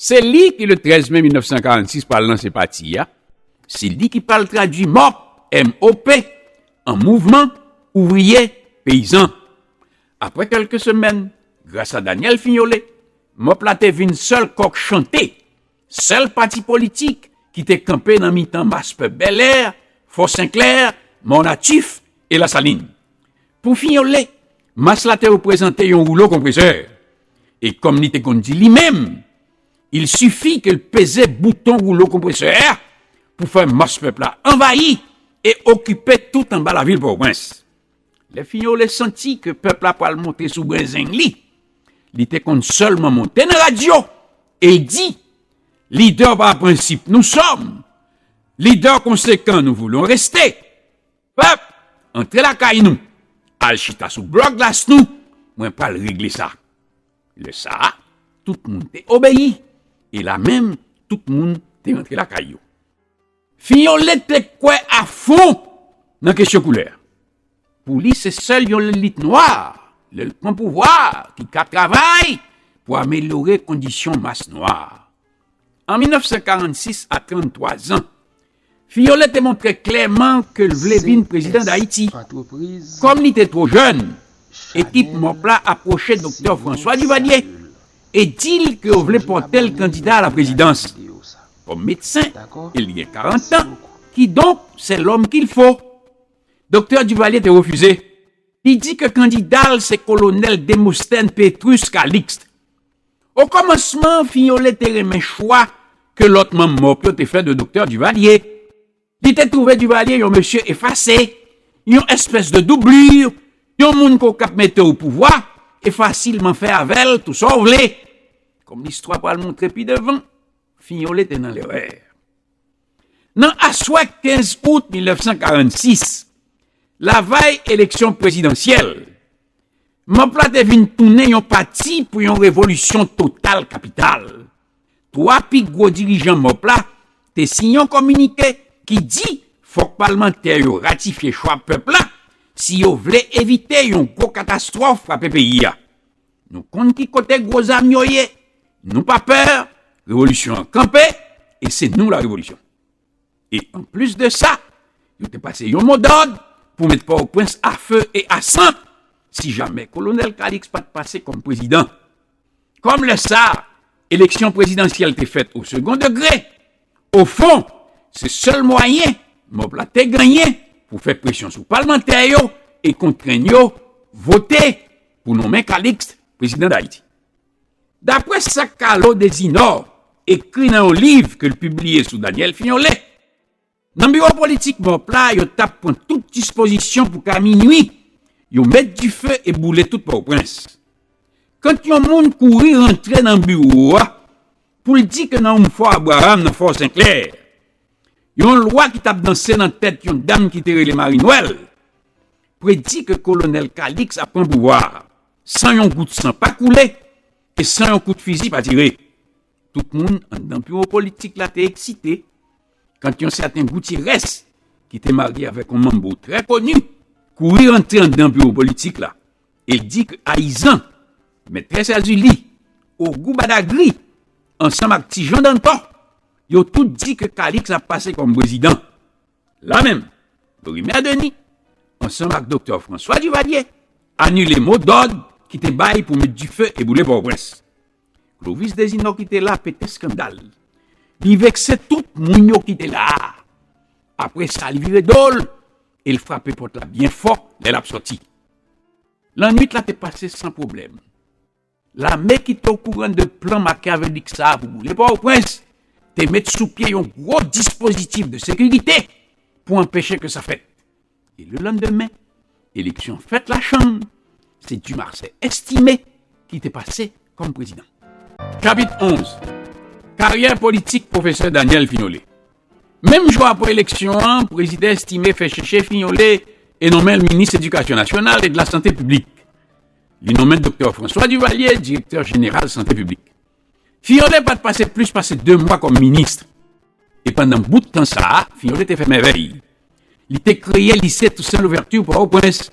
Se li ki, le trèz me mil nèf san karannsis, pral lanse pati a. Se li ki pral tradui mòp, M O P, an mouvman ouvriye peyizan. Apre kèlke semèn, gras a Daniel Fignolé, mòp la te vin sèl kòk chante, sèl pati politik ki te kanpe nan mitan mas pèp Bèlè, Fò Senklè, Mò Natif e Lasalin. Pou Fignolé, mas la te reprezante yon woulo konpresè. E kòm li te konn di li menm, il suffit ke l peze bouton woulo konpresè a pou fè mas pèp la anvayi e okipe tout anba lavil Pòtoprens. Lè Fignolé santi ke pèp la pral monte sou brenzeng li, li te konn sèlman monte nan radyo e di, leader par principe nous sommes, leader conséquent nous voulons rester. Pèp, antre lakay nou, al chita sou blòk glas nou, mwen pral regle sa. Lè sa a, tout moun te obeyi, e la menm, tout moun te rantre lakay yo. Fignolé te kwè afon nan kesyon koulè. Pou li, se sèl yon lelit nwa, lè l pran pouvwa, ki ka travay pou amelyore kondisyon mas nwa. An mil nèf san karannsis, a tranntwa zan, Fiyole te montre klèman ke l vle vin prezidan Dayiti. Kòm li te twò jèn, ekip MOP la apwoche Doktè François Duvalier e di l ke yo vle pòte l kandida a la prezidans. Kòm medsen, e li gen karant an, kidonk, c'est l'homme qu'il faut. Doktè Duvalier te refize. Li di ke kandida l se kolonèl Demosthène Pétrus Calixte. Okòmansman, Fiyole te renmen chwa ke lòt manm MOP yo te fè de Doktè Duvalier. Li te twouve Duvalier yon mesye efase, yon espès de doublure, yon moun ke w kab mete o pouvwa e fasilman fè avè l tou sa w vle. Kòm listwa pral montre pi devan, Fiyole te nan lerè. Nan aswè kenz out mil nèf san karannsis, lavay eleksyon prezidansyèl, MOP la te vin tounen yon pati pou yon revolisyon total kapital. Twa pi gwo dirijan MOP la te siyen yon kominike ki di fòk palmantè yo ratifye chwa pèp la si yo vle evite yon gwo katastwòf frape peyi a. Nou konn ki kote gwo zam yo ye. Nou pa pè, revolisyon an kanpe, e se nou la revolisyon. E anplis de sa, yo te pase yon modòd pou met Pòtoprens a fe e a san, si jamè kolonèl Calixte pa t pase kòm prezidan. Kòm lè sa a, eleksyon prezidansyèl te fèt o segon degre, o fon, se sèl mwayen MOP la te genyen pou fè presyon sou palmantè yo e kontrenn yo vote pou nonmen Calixte prezidan Dayiti. Daprè sa Carlo Desinor ekri nan yon liv ke l pibliye sou Daniel Fignolet, nan biwo politik MOP la, yo t ap pran tout dispozisyon pou ka minui, yo met dife e boule tout Pòtoprens. Kant yon moun kouri rantre nan biwo a pou l di ke nan Oumfò Abraham, nan Fò Senklè, yon lwa ki t ap danse nan tèt yon dam ki te rele Marie Noël, predi ke kolonèl Calixte ap pran pouvwa a, san yon gout san pa koule e san yon kout fizi pa tire. Tout moun anndan biwo politik la te eksite kant yon sèten Gutierrez, ki te marye avèk yon manbo trè koni, kouri rantre anndan biwo politik la e l di ke Ayizan, Mètrès Azili, Ogou Badagri, ansanm ak Ti Jan Dantò, yo tout di ke Calixte ap pase kòm prezidan. La menm, Lorimè Denis, ansanm ak Doktè François Duvalier, anile modòd ki te bay pou met dife e boule Pòtoprens. Clovis Desinor ki te la pete eskandal. Li vekse tout moun yo ki te la a. Apre sa, li vire do l e l frape pòt la byen fò lè l ap sòti. Lannwit la te pase san pwoblèm. Lame ki te okouran de plan makyavelik sa a pou boule Pòtoprens te met sou pye yon gwo dispozitif de sekirite pou anpeche ke sa fèt. E lelandemen, eleksyon fèt lachanm, se Dumarsais Estimé ki te pase kòm prezidan. Chapit onz. Karyè politik pwofesè Daniel Fignolet. Menm jou apre eleksyon an, prezidan Estimé fè chèche Fignolet e nonmen l minis edikasyon nasyonal e de la sante piblik. Li nonmen Doktè François Duvalier direktè jeneral sante piblik. Fignolet pa t pase plis pase de mwa kòm minis. E pandan bout tan sa a, Fignolet te fè mèvèy. Li te kreye lise Toussaint Louverture Pòtoprens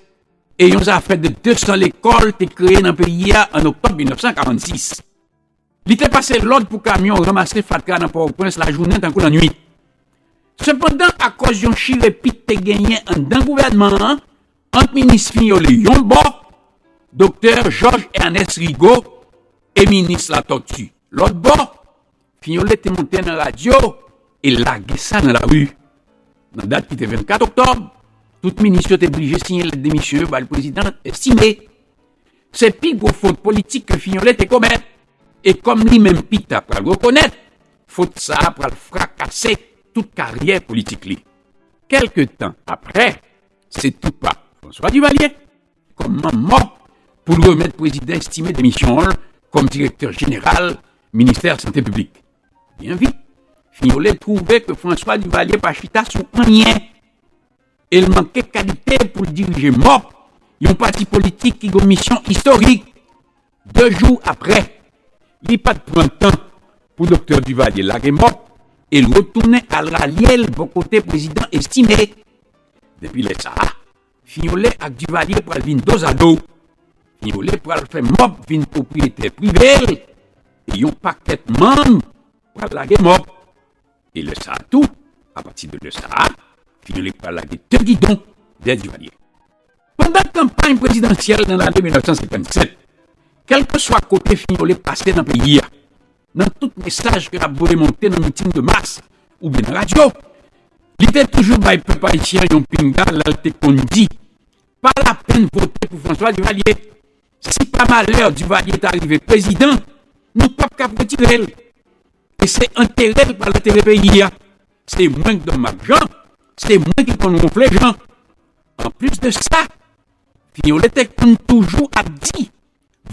e yon zafè de de san lekòl te kreye nan peyi a an oktòb mil nèf san karannsis. Li te pase lòd pou kamyon ranmase fatra nan Pòtoprens lajounen tankou lannwit. Sepandan, akòz yon chirepit te genyen anndan gouvènman an, ant minis Fignolet yon bò, Doktè Georges Ernest Rigaud e minis Latortue lòt bò, Fignolet te monte nan radyo e lage sa nan lari. Nan dat ki te vennkat oktòb, tout minis yo te blije siyen lèt demisyon yo bay prezidan Estimé. Se pi gwo fot politik ke Fignolet te komèt, e kòm li menm pita pral rekonèt, fot sa a pral frakase tout karyè politik li. Kèlke tan apre, se tou pa François Duvalier kòm manm MOP pou l remèt prezidan Estimé demisyon l kòm direktè jeneral ministè sante piblik. Byen vit, Fignolet twouve ke François Duvalier pa chita sou anyen e l manke kalite pou l dirije MOP, yon pati politik ki gen yon misyon istorik. De jou apre, li pa t pran tan pou Doktè Duvalier lage MOP e l retounen al ralye l bò kote prezidan Estimé. Depi lè sa a, Fignolet ak Duvalier pral vin dozado. Fignolé pral fè mòb vin pwopriyetè prive l, e yon pakèt manm pral lage mòb. E lè sa a tou, apati de lè sa a, Fignolé pral lage de gidon dèyè Divalye. Pandan kanpay prezidansyèl nan lane mil nèf san senkann sèt, kèlkeswa kote Fignolé pase nan peyi a, nan tout mesaj ke l ap voye monte nan miting de mas oubyen nan radyo, li te toujou bay pèp ayisyen an yon pinga lè l te konn di, pa lapenn vote pou François Duvalier. Si pa malè Duvalier ta rive prezidan, nou p ap kab retire l. E se antere l pral antere peyi a. Se mwen k dòm Map Jan, se mwen ki konn wonfle jan. Anplis de sa, Fignolé te konn toujou ap di,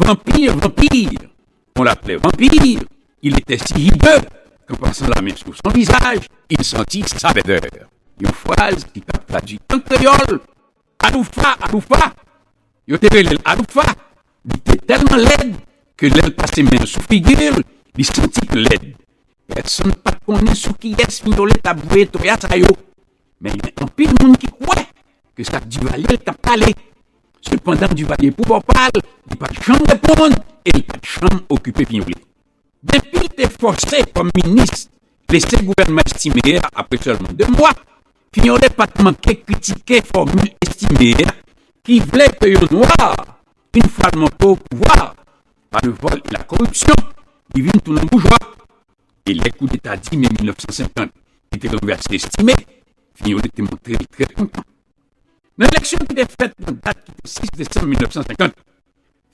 vampire, vampire. On l'appelait vampire, il était si hideux qu'en passant la main sur son visage, il sentit sa bèdè. Yon fraz ki t ap tradui an kreyòl, Aloufa, Aloufa. Yo te rele l Aloufa. Li te tèlman lèd ke lè l pase men l sou figi l, li santi l lèd. Pèsonn pa t konnen sou kiyès Fignolé t ap voye toya sa yo. Men gen anpil moun ki kwè ke se ak Duvalier l t ap pale. Sepandan, Duvalier pou bò pa l, li pa t janm reponn e li pa t janm okipe Fignolé. Depi l te fòse kòm minis lese gouvènman Estimé a apre sèlman de mwa, Fignolé pa t manke kritike fòmil Estimé a ki vle ke yon nwa, une fois l monte au pouvoir, par le vol et la corruption, li vin tounen boujwa. E lè koudeta di me mil nèf san senkant li te ranvèse Estimé, Fignolé te montre l trè kontan. Nan eleksyon ki te fèt nan dat ki te sis desanm mil nèf san senkant,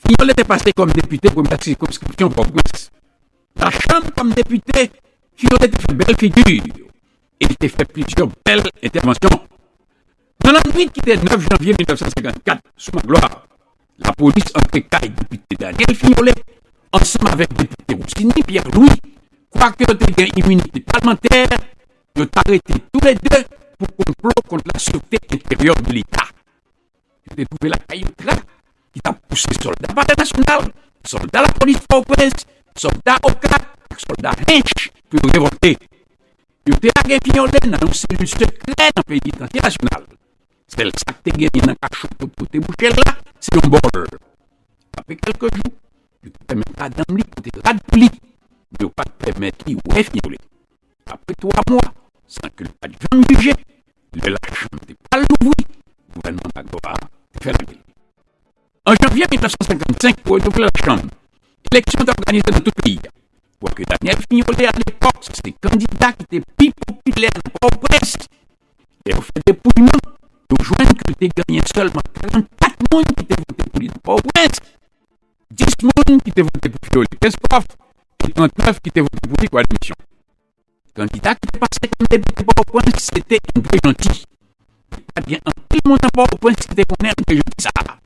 Fignolé te pase kòm depite premyè sikonskripsyon Pòtoprens. Lachanm kòm depite, Fignolé te fè bèl figi e li te fè plizyè bèl entèvansyon. Nan lannwit ki te nèf janvye mil nèf san senkannkat, sou Magloire, lapolis antre kay depite Daniel Fignolé ansanm avèk depite Roussini Pierre Louis, kwake yo te gen iminite palmantè, yo t arete toulede pou konplo kont la sûreté intérieure de l'État. Yo te twouve lakay yo tra ki t ap pouse sòlda Palè Nasyonal, sòlda lapolis Pòtoprens, sòlda Okap ak sòlda Hench pou yo revòlte. Yo te lage Fignolé nan yon selil sekrè nan peyi etranje nasyonal. Sèl sa k te genyen nan kacho kote yo te bouche l la, se yon bòl. Apre kèlke jou, yo te pèmèt madanm li pote rad pou li, men yo pa t pèmèt li wè Fignolé. Apre twa mwa, san ke l pa t janm jije, lè lachanm te pral louvri, gouvènman Magloire te fè lage l. An janvye mil nèf san senkannsenk, pou renouvle lachanm, eleksyon te òganize nan tout peyi a. Kwake Daniel Fignolé, alepòk, se te kandida ki te pi popilè nan Pòtoprens. Lè yo fè depouyman, yo jwenn ke l te genyen sèlman karannkat moun ki te vote pou li nan Pòtoprens, dis moun ki te vote pou Fignolé Kenskòf e trannèf ki te vote pou li twazyèm misyon. Kandida ki te pase kòm depite Pòtoprens, se te André Jeanty. Te pa t gen anpil moun nan Pòtoprens ki te konnen André Jeanty sa a.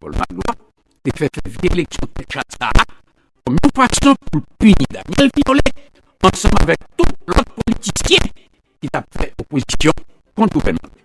Paul Magloire te fè fè vye eleksyon tèt chat sa a kòm yon fason pou l pini Daniel Fignolé ansanm avèk tout lòt politisyen ki t ap fè opozisyon kont gouvènman l.